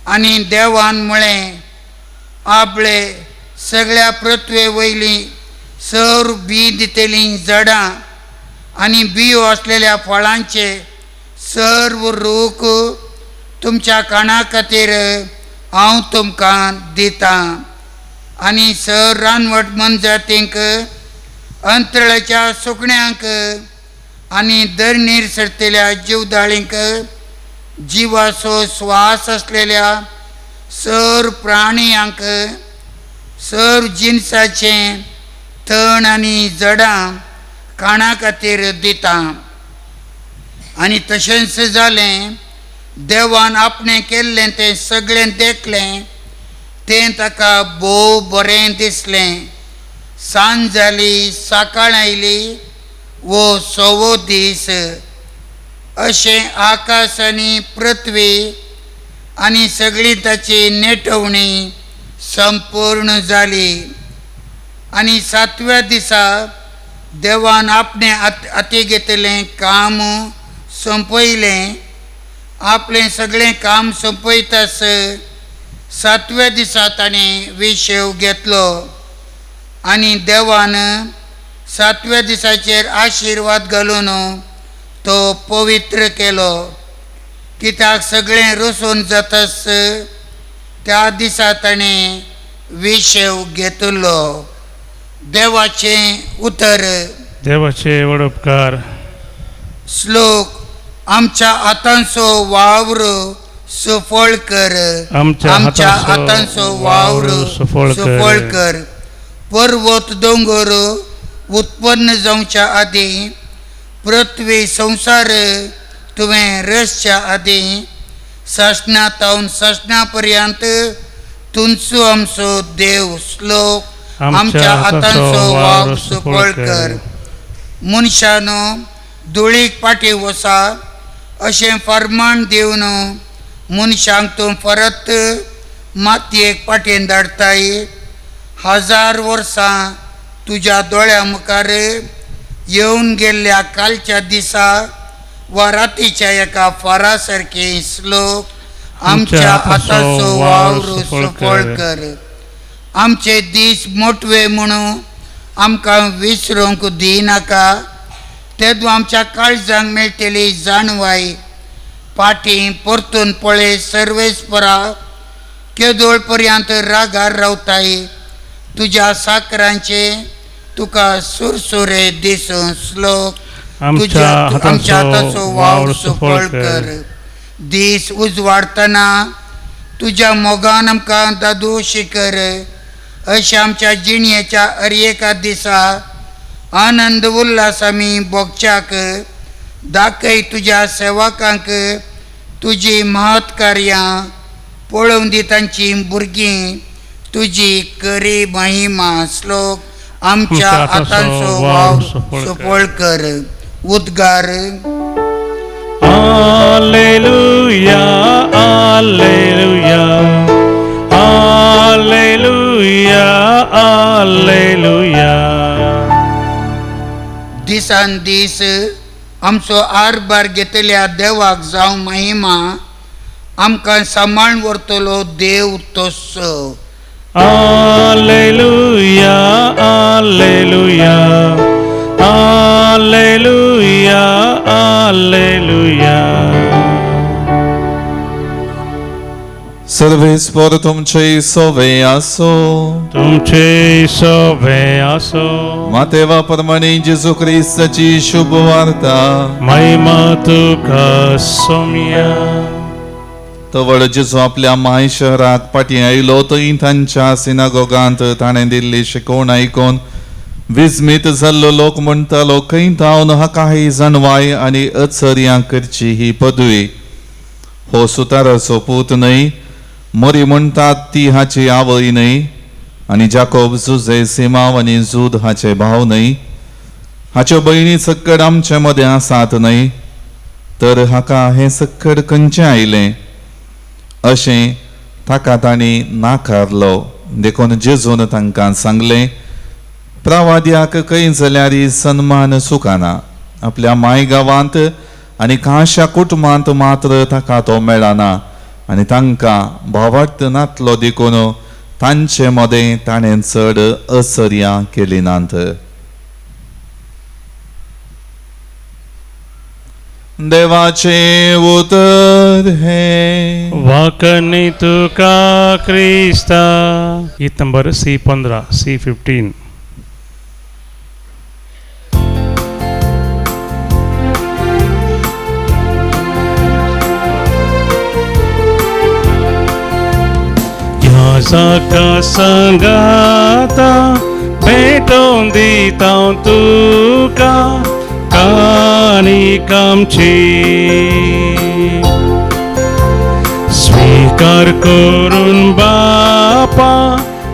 आनी देवान म्हळें, आपले सगळ्या पृथ्वे वयलीं सर बी दितलीं झाडां आनी बियो आसलेल्या फळांचे सर्व रूख तुमच्या काणा खातीर हांव तुमकां दितां। आनी सर रानवट मनजातींक, अंतराळाच्या सुकण्यांक आनी धरणीर सरतल्या जिवदाळींक जिवाचो श्वास आसलेल्या सर प्राणयांक सर जिनसाचें तण आनी जडां काणा खातीर दितां। आनी तशेंच जालें। देवान आपणें केल्लें तें सगळें देखलें, तें ताका भोव बरें दिसलें। सांज जाली, सकाळ आयली, वो सवो दीस। अशें आकाश आनी पृथ्वी आनी सगळी ताची नेटवणी संपूर्ण जाली। आनी सातव्या दिसा देवान आपणें हाती घेतिल्लें काम सोंपयलें। आपलें सगळें काम सोंपयतास सातव्या दिसा ताणें विशेव घेतलो आनी देवान सातव्या दिसाचेर आशिर्वाद घालून तो पवित्र केलो। कित्याक सगळें रसून जातास त्या दिसा ताणें विशेव घेतलो। देवाचें उतर। देवाचे व्हड उपकार। श्लोक। आमच्या हातांचो वावर सफळ कर, आमच्या हातांचो वावर सफळ कर। पर्वत दोंगर उत्पन्न जावच्या आदीं, पृथ्वी संवसार तुवें रचच्या आदीं, सासणा तावन सासणा पर्यंत तुमचो आमचो देव। श्लोक। आमच्या हातांचो वावर सफळ कर। मनशानो धुळीक फाटीं वसा अशें फर्मान दिवन मनशांक तूं परत मातयेक फाटीं धाडटाय। 1000 वर्सां तुज्या दोळ्या मुखार येवन गेल्ल्या कालच्या दिसा वा रातीच्या एका फारा सारकें। श्लोक। आमच्या हाताचो वावर सफळ कर। आमचे दीस मोटवे म्हणून आमकां विसरूंक दिनाका, तेदो आमच्या काळजांक मेळटली जाणवाय। फाटीं परतून पळय सर्वेस्परा, केदोळ पर्यंत रागार रावताय। तुज्या साकरांचे तुका सुरसुरे दिसूं। श्लोक। तुज्या आमच्या हाताचो वावर सफळ कर। दीस उजवाडतना तुज्या मोगान आमकां दादोशी कर। अशें आमच्या जिणेच्या हर एका दिसा आनंद उल्हास आमी भोगच्याक दाखय। तुज्या सेवकांक तुजी महत्कार्यां पळोवन दी तांची भुरगीं तुजी करी महिमा। श्लोक। आमच्या हातांचो वावर सफळ कर। उद्गार। Hallelujah, hallelujah, hallelujah, hallelujah. दिसान दीस आमचो आरबार घेतल्या देवाक जावं महिमा, आमकां सांबाळून व्हरतलो देव तसो। Hallelujah, hallelujah, hallelujah, hallelujah. सर्वेस्पर तुमचे सोवे आसो, तुमचे सोवे आसो। मातेवा प्रमाणे जेजू क्रिस्ताची शुभ वार्ता। महिमा तुका सोम्या। तवळ जेजू आपल्या माय शहराक फाटीं आयलो थंय तांच्या सिनागोगांत ताणें दिल्ली शिकवण आयकून विस्मीत जाल्लो लोक म्हणटालो, खंय थावन हाका ही जाणवाय आनी अचर्यां करची ही पदवी? हो सुताराचो पूत न्हय, मरी म्हणटात ती हाची आवय न्हय, आनी जाकोब, जुजे, सिमाव आनी जूद हाचे भाव न्हय? हाच्यो भयणी सक्कड आमचे मदें आसात न्हय? तर हाका हें सक्कड खंयचें आयलें? अशें ताका तांणी नाकारलो। देखून जेजून तांकां सांगलें, प्रवाद्याक खंय जाल्यार सन्मान चुकना, आपल्या माय गांवांत आनी खाशा कुटुंबांत मात्र ताका तो मेळना। आनी तांकां भावार्थ नातलो देखून तांचे मदें ताणें चड असर्यां केली नात. देवाचें उतर हें. वाकनी तुका क्रिस्ता. गीत नंबर C15, C15. ह्या जाका सांगाता भेटोवन दिता तुका काणीक आमची, स्वीकार करून बापा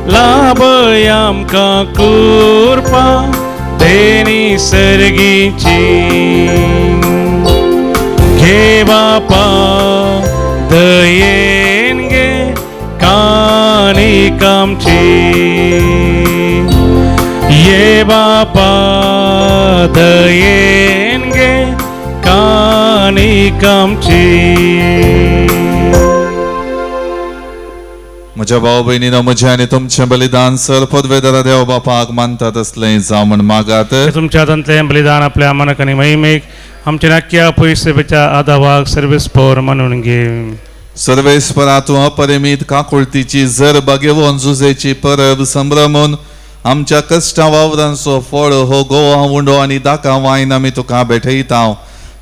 लाभय आमकां कृपा तेणी सर्गीची. घे बापा दयेन घे काणीक आमची, ये बापा दयेन घे काणीक आमची. म्हज्या भाव भयणीनो, म्हजें आनी तुमचें बलिदान सर पदवेदारा देव बापाक मानता तसलें जावं म्हण मागात. तुमच्या हातांतलें बलिदान आपल्या मनाक आनी महिमेक आमच्या नाक्या पयशेच्या आदावाक सर्वीस पवर म्हणून घे. सर्वेस्परा तूं अपरिमीत काकुळतीची जर बागेवन जुजेची परब संभ्रमून आमच्या कश्टा वावरांचो फळ हो गोवा उंडो आनी दाका वायन आमी तुका भेटयता.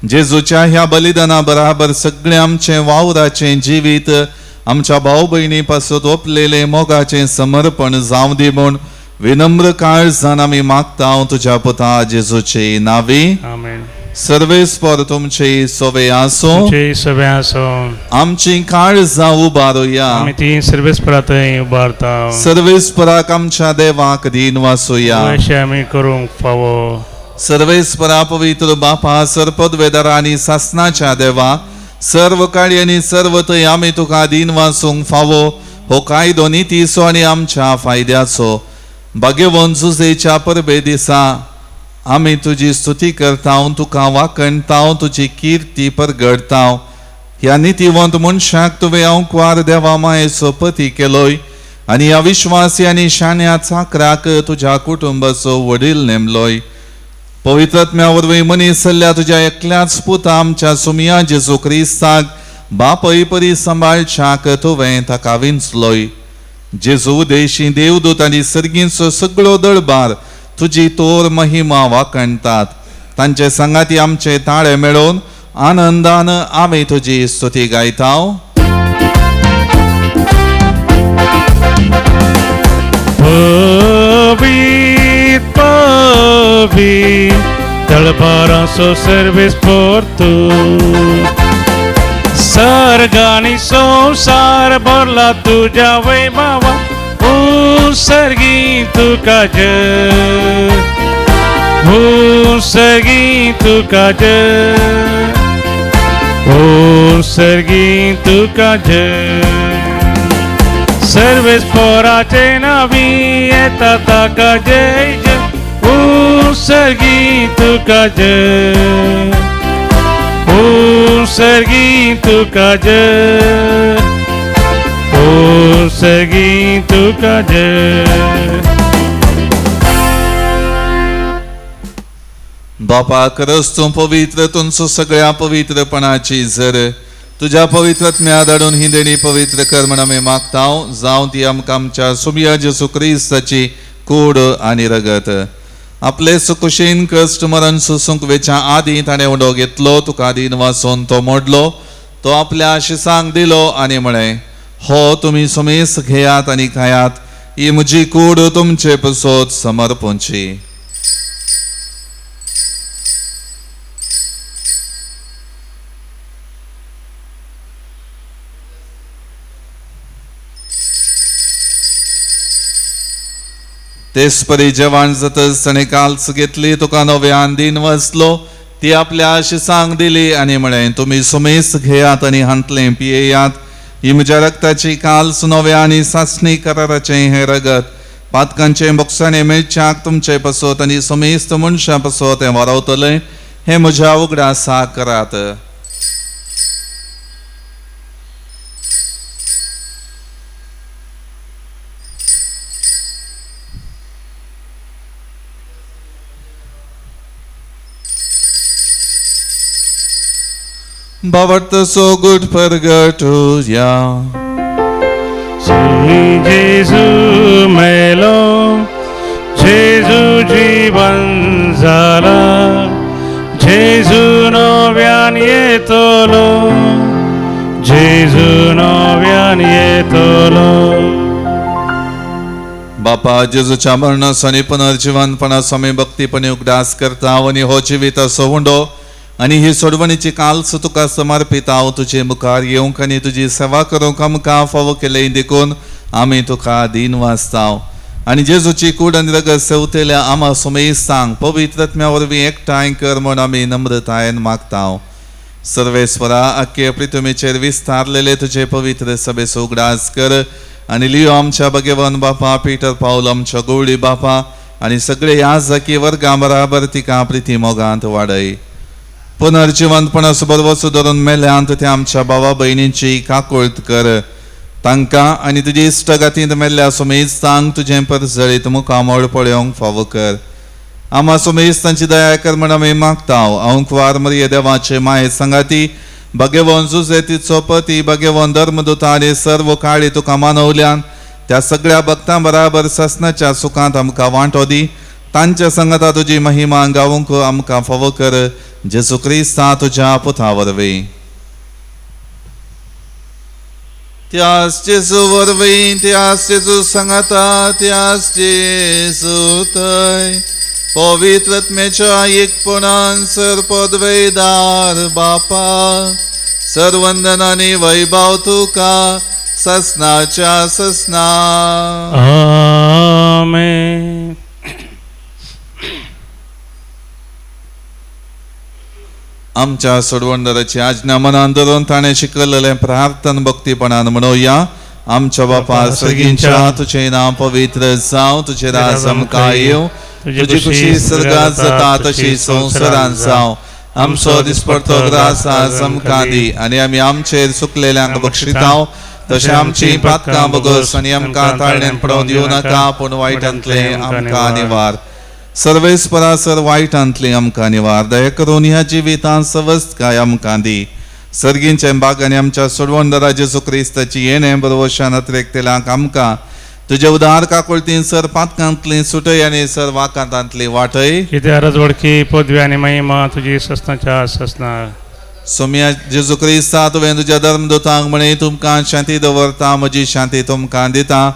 जेजूच्या ह्या बलिदाना बराबर सगळें आमचें वावराचें जिवीत आमच्या भाव भयणी पासत ओपलेलें मोगाचें समर्पण जावं दी म्हूण विनम्र काळजान आमी मागता तुज्या पुता जेजूचे नावी. आमेन. सर्वेस्पर तुमचे सोवे आसूं. तुमचे सगळे आसूं. आमची काळजां उबारुया. आमी ती सर्वेस्परा थंय उबारता. सर्वेस्पराक आमच्या देवाक दीन वासुया. अशें आमी करूंक फावो. सर्वेस्परा पवित्र बापा सर्पदवेदारा आनी सासनाच्या देवा, सर्व काळी आनी सर्व थंय आमी तुका दीन वासूंक फावो हो कायदो नितीचो आनी आमच्या फायद्याचो. भाग्यवंत जुजेच्या परबे दिसा आमी तुजी स्तुती करता, तुका वाखणता, तुजी किर्ती परगडता. ह्या नितीवंत मनशाक तुवें अंकवार देवा मायेचो पती केलोय आनी ह्या विश्वासी आनी शाण्या चाकराक तुज्या कुटुंबाचो वडील नेमलोय. पवित्रात्म्या वरवीं मनीस जाल्ल्या तुज्या एकल्याच पुता आमच्या सुमया जेजू क्रिस्ताक बापय परी सांबाळच्याक तुवें ताका विंचलोय. जेजू देशी देवदूत आनी सर्गींचो सगळो दळबार तुजी तोर महिमा वाखणतात. तांचे सांगाती आमचे ताळे मेळोवन आनंदान आमी तुजी स्तुती गायता. पवीत पवीत तळबारांचो सर्वीस पोरतू, सर्ग आनी संवसार भरला तुज्या वैभवा, सर्गी तुका जय, सर्गी तुका जय, सर्गी तुका जय. सर्वेस्पराचे नावी येता ताका जय जय, सर्गी तुका जय, सर्गी तुका जय, सर्गी तुका जय. बापा खरंच तूं पवित्र, तुमचो सगळ्या पवित्रपणाची जर तुज्या पवित्रात्म्या धाडून ही देणी पवित्र कर म्हण आमी मागता. जावं ती आमकां आमच्या सुमया जेजू क्रिस्ताची कूड आनी रगत. आपले सुकुशीन कश्ट मरण सोसूंक वेच्या आदीं ताणें उंडो घेतलो, तुका दीन वाचोवन तो मोडलो, तो आपल्या शिसांक दिलो आनी म्हळें, हो तुमी सुमेस घेयात आनी खायात, ही म्हजी कूड तुमचे पसत समर्पणची. तेच परी जेवण जातच ताणें काल्स घेतली, तुका नव्यान दीन वसलो, ती आपल्या शिसांक दिली आनी म्हळें, तुमी सुमेस घेयात आनी हांतलें पियेयात, ही म्हज्या रक्ताची काल्स नव्या आनी सासणी कराराचें हें रगत पातकांचें बोगसाणें मेळच्याक तुमचे पसत आनी समेस्त मनशां पसत हें वारवतलें, हें म्हज्या उगडासाक करात. बावडतो सोगूट परगटुया. सुमी जेजू मेलो, जेजू जीवन जाला, जेजू नव्यान येतलो, जेजू नव्यान येतलो. बापा जेजूच्या मरणाचो आनी पुनर्जिवनपणाचो आमी भक्तीपणी उगडास करता आनी हो जिविताचो उंडो आनी ही सोडवणीची काल्स तुका समर्पिता. हांव तुजे मुखार येवंक आनी तुजी सेवा करूंक आमकां फावो केलें देखून आमी तुका दीन वाचता. आनी जेजूची कूड आनी रगत सेवतेल्या आमा सुमेस्तांक पवित्र आत्म्या वरवीं एकठांय कर म्हूण आमी नम्रतायेन मागता. सर्वेस्वरा आख्खे पृथ्वीचेर विस्तारलेले तुजे पवित्र सभेचो उगडास कर आनी लियो आमच्या भगवान बापा, पीटर पावल आमच्या गवळी बापा आनी सगळे याजकी वर्गां बराबर तिका प्रिती मोगांत वाडय. पुनर्जिवंतपणाचो बरवसो धरून मेल्यांत त्या आमच्या भावा भयणींची काकुळट कर. तांकां आनी तुजी इश्टगातींत मेल्ल्या सुमेस्तांक तुजें परजळीत मुखामळ पळोवंक फावो कर. आमा सुमेस्तांची दया कर म्हण आमी मागता. अंकवार मरिये देवाचे माये सांगाती भगवान जुजेतीचो पती भगवान धर्मदूत आनी सर्व काळी तुका मानवल्यान त्या सगळ्या भक्तां बराबर ससनाच्या सुखांत आमकां वांटो दी. तांच्या संगता तुजी महिमा गावंक आमकां फावो कर. जेजू क्रिस्ता तुज्या पुता वरवीं. त्यास जेजू वरवीं, त्यास जेजू सांगाता, त्यास जेजू थंय पवित्र आत्म्याच्या एकपणान सर पदवेदार बापा सर्वंदन आनी वैभव तुका ससनाच्या ससना. आमेन. आमच्या सोडवणदाराची आज्ञा मनान धरून ताणें शिकयलेलें प्रार्थन भक्तीपणान म्हणोया. आमच्या बापा सर्गींच्या तुजें नांव पवित्र जावं, तुजें राज आमकां येवं, तुजी खुशी स्वर्गात जाता तशी संवसारांत जावं. आमचो दिसपडतो ग्रास आज आमकां दी आनी आमी आमचेर चुकलेल्यांक बक्षिताव तशें आमची पातकां बगस आनी आमकां ताळण्यान पडोवन दिवं नाका, पूण वायटांतलें आमकां निवार. सर्वेस्परा सर वायटांतली आमकां निवार. दया करून ह्या जिवितांत सवस्तकाय आमकां दी. सर्गींच्या बाग आनी आमच्या सोडवणदारा जेजू क्रिस्ताची येणें बरवशान अतिरेकतेल्यांक आमकां तुजे उदार काकुळतीन सर पातकांतली सुटय आनी सर वाकांतांतली वाटय. कित्याक रजवडकी पदवी आनी महिमा तुजी ससनाच्या ससना. सोम्या जेजू क्रिस्ता तुवें तुज्या धर्मदूतांक म्हणे तुमकां शांती दवरता, म्हजी शांती तुमकां दिता.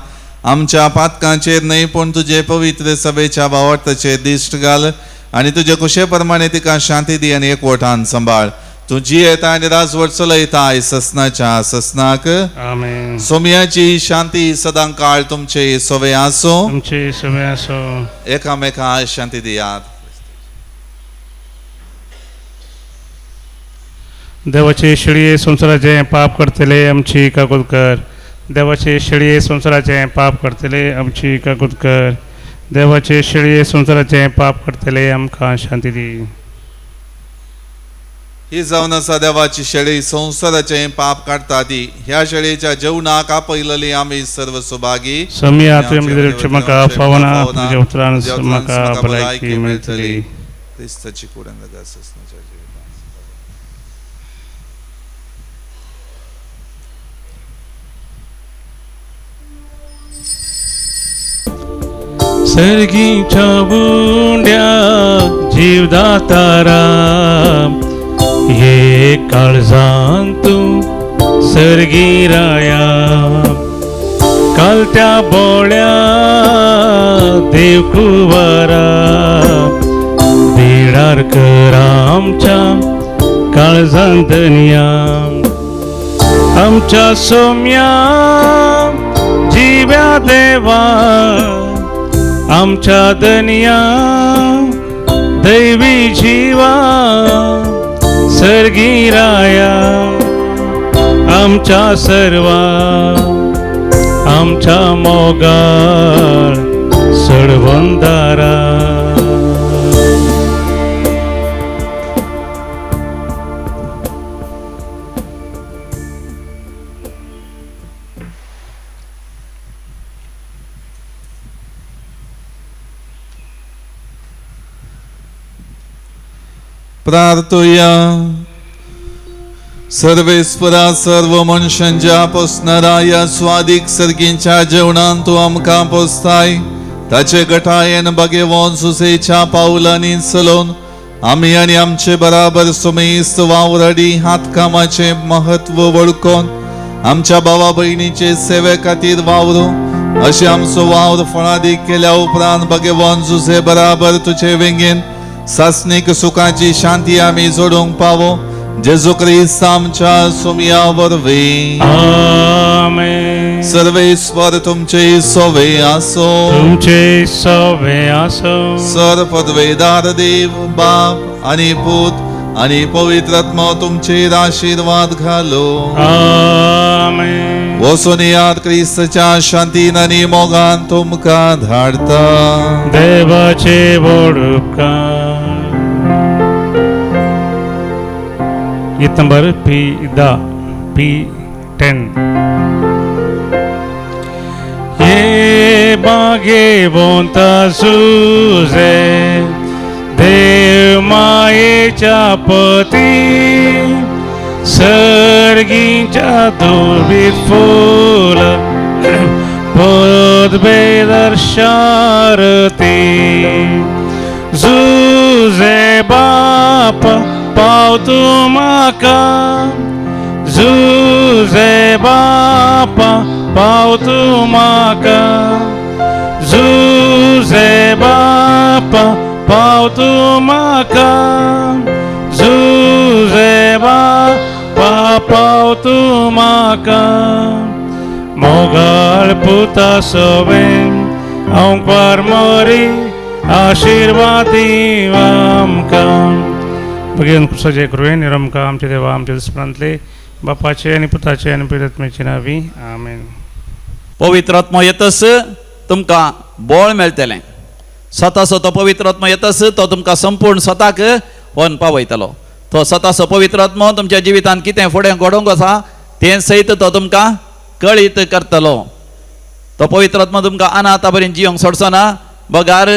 आमच्या पातकांचेर न्हय पूण तुजे पवित्र सभेच्या भावार्थाचेर दिश्ट घाल आनी तुजे कुशे प्रमाणे तिका शांती दी आनी एकवटान सांबाळ. तूं जियेता आनी राजवट चलयताय ससनाच्या ससनाक. आमेन. सोम्याची शांती सदां काळ तुमचे सवे आसूं. तुमचे सवे आसूं. एकामेका शांती दियात. देवाचे शेळये संवसाराचें पाप करतले आमची काकूत कर. देवाचे शेळये संवसाराचें पाप करतले आमची काकूत कर. देवाचे शेळये संवसाराचें पाप करतले आमकां शांती दी. ही जावन आसा देवाची शेळी संवसाराचें पाप काडटा ती. ह्या शेळयेच्या जेवणाक आपयलेली आमी सर्व सुभागी. सोम्या तुवें म्हाका फावना, तुज्या उतरान म्हाका भलायकी मेळटली. क्रिस्ताची कूड आनी रगत ससनाच्या जिवितांत. सर्गीच्या बुंड्या जीवदातारा ये काळजान तूं सर्गी राया. काल त्या बोळ्या देव कुवारा देडार कर आमच्या काळजान धनया. आमच्या सोम्या जिव्या देवा आमच्या धनया दैवी जीवा सर्गी राया. आमच्या सर्वा आमच्या मोगाळ सडवंदारा. प्रार्थुया. सर्वेस्परा सर्व मनशांच्या पोसणारा स्वादीक सर्गींच्या जेवणान तूं आमकां पोसताय ताचे गटायेन बागेवन सुसेच्या पावलांनी चलोवन आमी आनी आमचे बराबर सुमेस्त वावराडी हातकामाचें महत्व वळखून आमच्या भावा भयणीचे सेवे खातीर वावरू अशें आमचो वावर फळादीक केल्या उपरांत भगवान जुझे बराबर तुजे वेंगेन सासणीक सुखाची शांती आमी जोडूंक पावो. जेजू क्रिस्त आमच्या सुमया वरवीं. आमेन. सर्वेस्वर तुमचे सोवे आसो. तुमचे सवे आसो. सर पदवेदार देव बाप आणि पूत आणि पवित्र आत्मा तुमचेर आशीर्वाद घालो. आमेन. वचून याद क्रिस्तच्या शांतीन आनी मोगान तुमकां धाडता. देवाचे व्हड उपकार. गीत नंबर पी 10, P 10. ये भाग्यवंता सुजे देव मायेच्या पती सर्गीच्या दुर्बीत फुल पदवेदर शारती जुजे बाप पाव तूं म्हाका जुजे बापा पाव तूं म्हाका जुजे बापा पाव तूं म्हाका जुजे बापा पाव तूं म्हाका मोगाळ पुता सवें अंकार मोरी आशिर्वाद दी आमकां. भगीन सजय करुया निरमका आमच्या देवा आमच्या दुसप्रांतले बापाचे आनी पुताचे आनी पवित्र नावी. आमेन. पवित्र आत्मो येतस तुमकां बळ मेळटलें. स्वताचो तो पवित्र आत्मो येतस तो तुमकां संपूर्ण स्वताक व्हरून पावयतलो. तो स्वताचो पवित्र आत्मो तुमच्या जिवितांत कितें फुडें घडोवंक आसा तें सयत तो तुमकां कळीत करतलो. तो पवित्र आत्मो तुमकां अनाथा बरें जियोंक सोडचो ना. बगार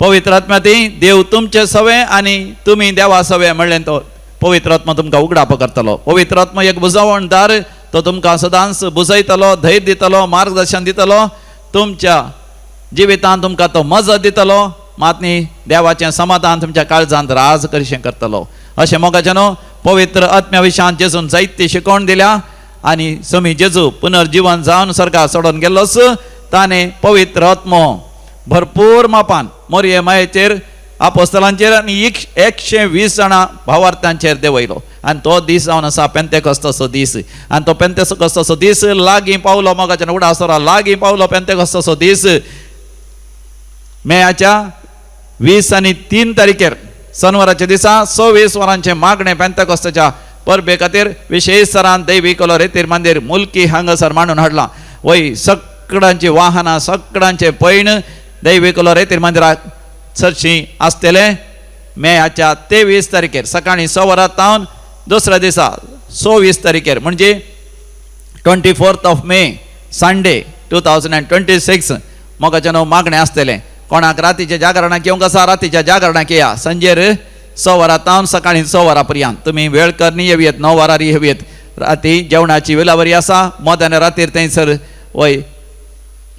पवित्र आत्म्या ती देव तुमचे सवे आनी तुमी देवा सवे म्हणलें तो पवित्र आत्मो तुमकां उगडाप करतलो. पवित्र आत्मो एक बुजवणदार, तो तुमकां सदांच बुजयतलो, धैर्य दितलो, मार्गदर्शन दितलो, तुमच्या जिवितांत तुमकां तो मजत दितलो. मात न्ही देवाचें समाधान तुमच्या काळजांत राज कशें करतलो. अशें मोगाचें न्हू पवित्र आत्म्या विशयान जेजून जायती शिकवण दिल्या आनी समी जेजू पुनर्जिवन जावन स्वर्गार चडोन गेल्लोच ताणें पवित्र आत्मो भरपूर मापान मोरये मायेचेर आपोस्तलांचेर आनी 120 जाणां भावार्थ्यांचेर देंवयलो. आनी तो दीस जावन आसा पेंतेकोस्ताचो दीस. आनी तो पेंतेकोस्ताचो दीस लागीं पावलो. मोगाच्यान उडासरा लागीं पावलो पेंतेकोस्ताचो दीस. मेयाच्या 20 आनी 3 तारखेर शनिवाराच्या दिसा 26 वरांचें मागणें पेंतेकोस्ताच्या परबे खातीर विशेष सरान दैवी कलो रेतीर मंदीर मुल्की हांगासर मांडून हाडलां. वय सगळ्यांची वाहनां सगळ्यांचें पैण दैवी कलो रेतीर मंदिराक चडशीं आसतलें. मेयाच्या 23 तारखेर सकाळीं 6 वरां तावन दुसऱ्या दिसा 26 तारखेर म्हणजे 24 May Sunday 2026 मोगाचें न्हू मागणें आसतलें. कोणाक रातीच्या जागरणाक येवंक आसा रातीच्या जागरणाक येया. सांजेर 6 वरां तावन सकाळीं 6 वरां पर्यंत तुमी वेळ करनी येवयेत, 9 वरार येवयेत. राती जेवणाची वेळावरी आसा. मध्यान रातीर थंयसर वय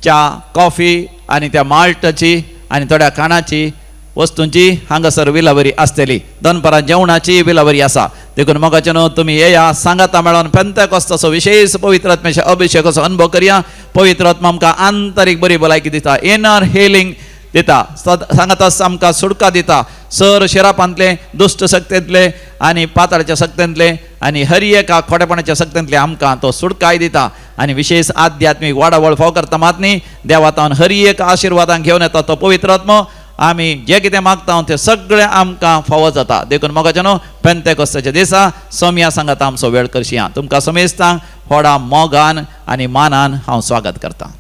च्या कॉफी आनी त्या माल्टाची आनी थोड्या खाणाची वस्तूंची हांगासर विलावरी आसतली. दनपारां जेवणाची विलावरी आसा. देखून मोगाचें न्हू तुमी येया सांगाता मेळोन पेंतेकोस्ताचो विशेष पवित्र आत्म्याचो अभिषेकाचो अनुभव करया. पवित्र आत्मा आमकां आंतरीक बरी भलायकी दिता, इनर हिलींग दिता, सांगाताच आमकां सुटका दिता. सर शिरापांतले दुश्ट शक्तेंतले आनी पाताळाच्या शक्तेंतले आनी हर एका खोटेपणाच्या शक्तेंतले आमकां तो सुटकाय दिता. आनी विशेष आध्यात्मीक वाडावळ फाव करता मात न्ही देवातावन हर एक आशिर्वादान घेवन येता तो पवित्र आत्मो. आमी जे कितें मागता तें सगळें आमकां फावो जाता. देखून मोगाचें न्हू पेंतेकोस्ताच्या दिसा सोमया सांगाता आमचो वेळ करशिया. तुमकां समेस्तांक व्हडा मोगान आनी मानान हांव स्वागत करतां.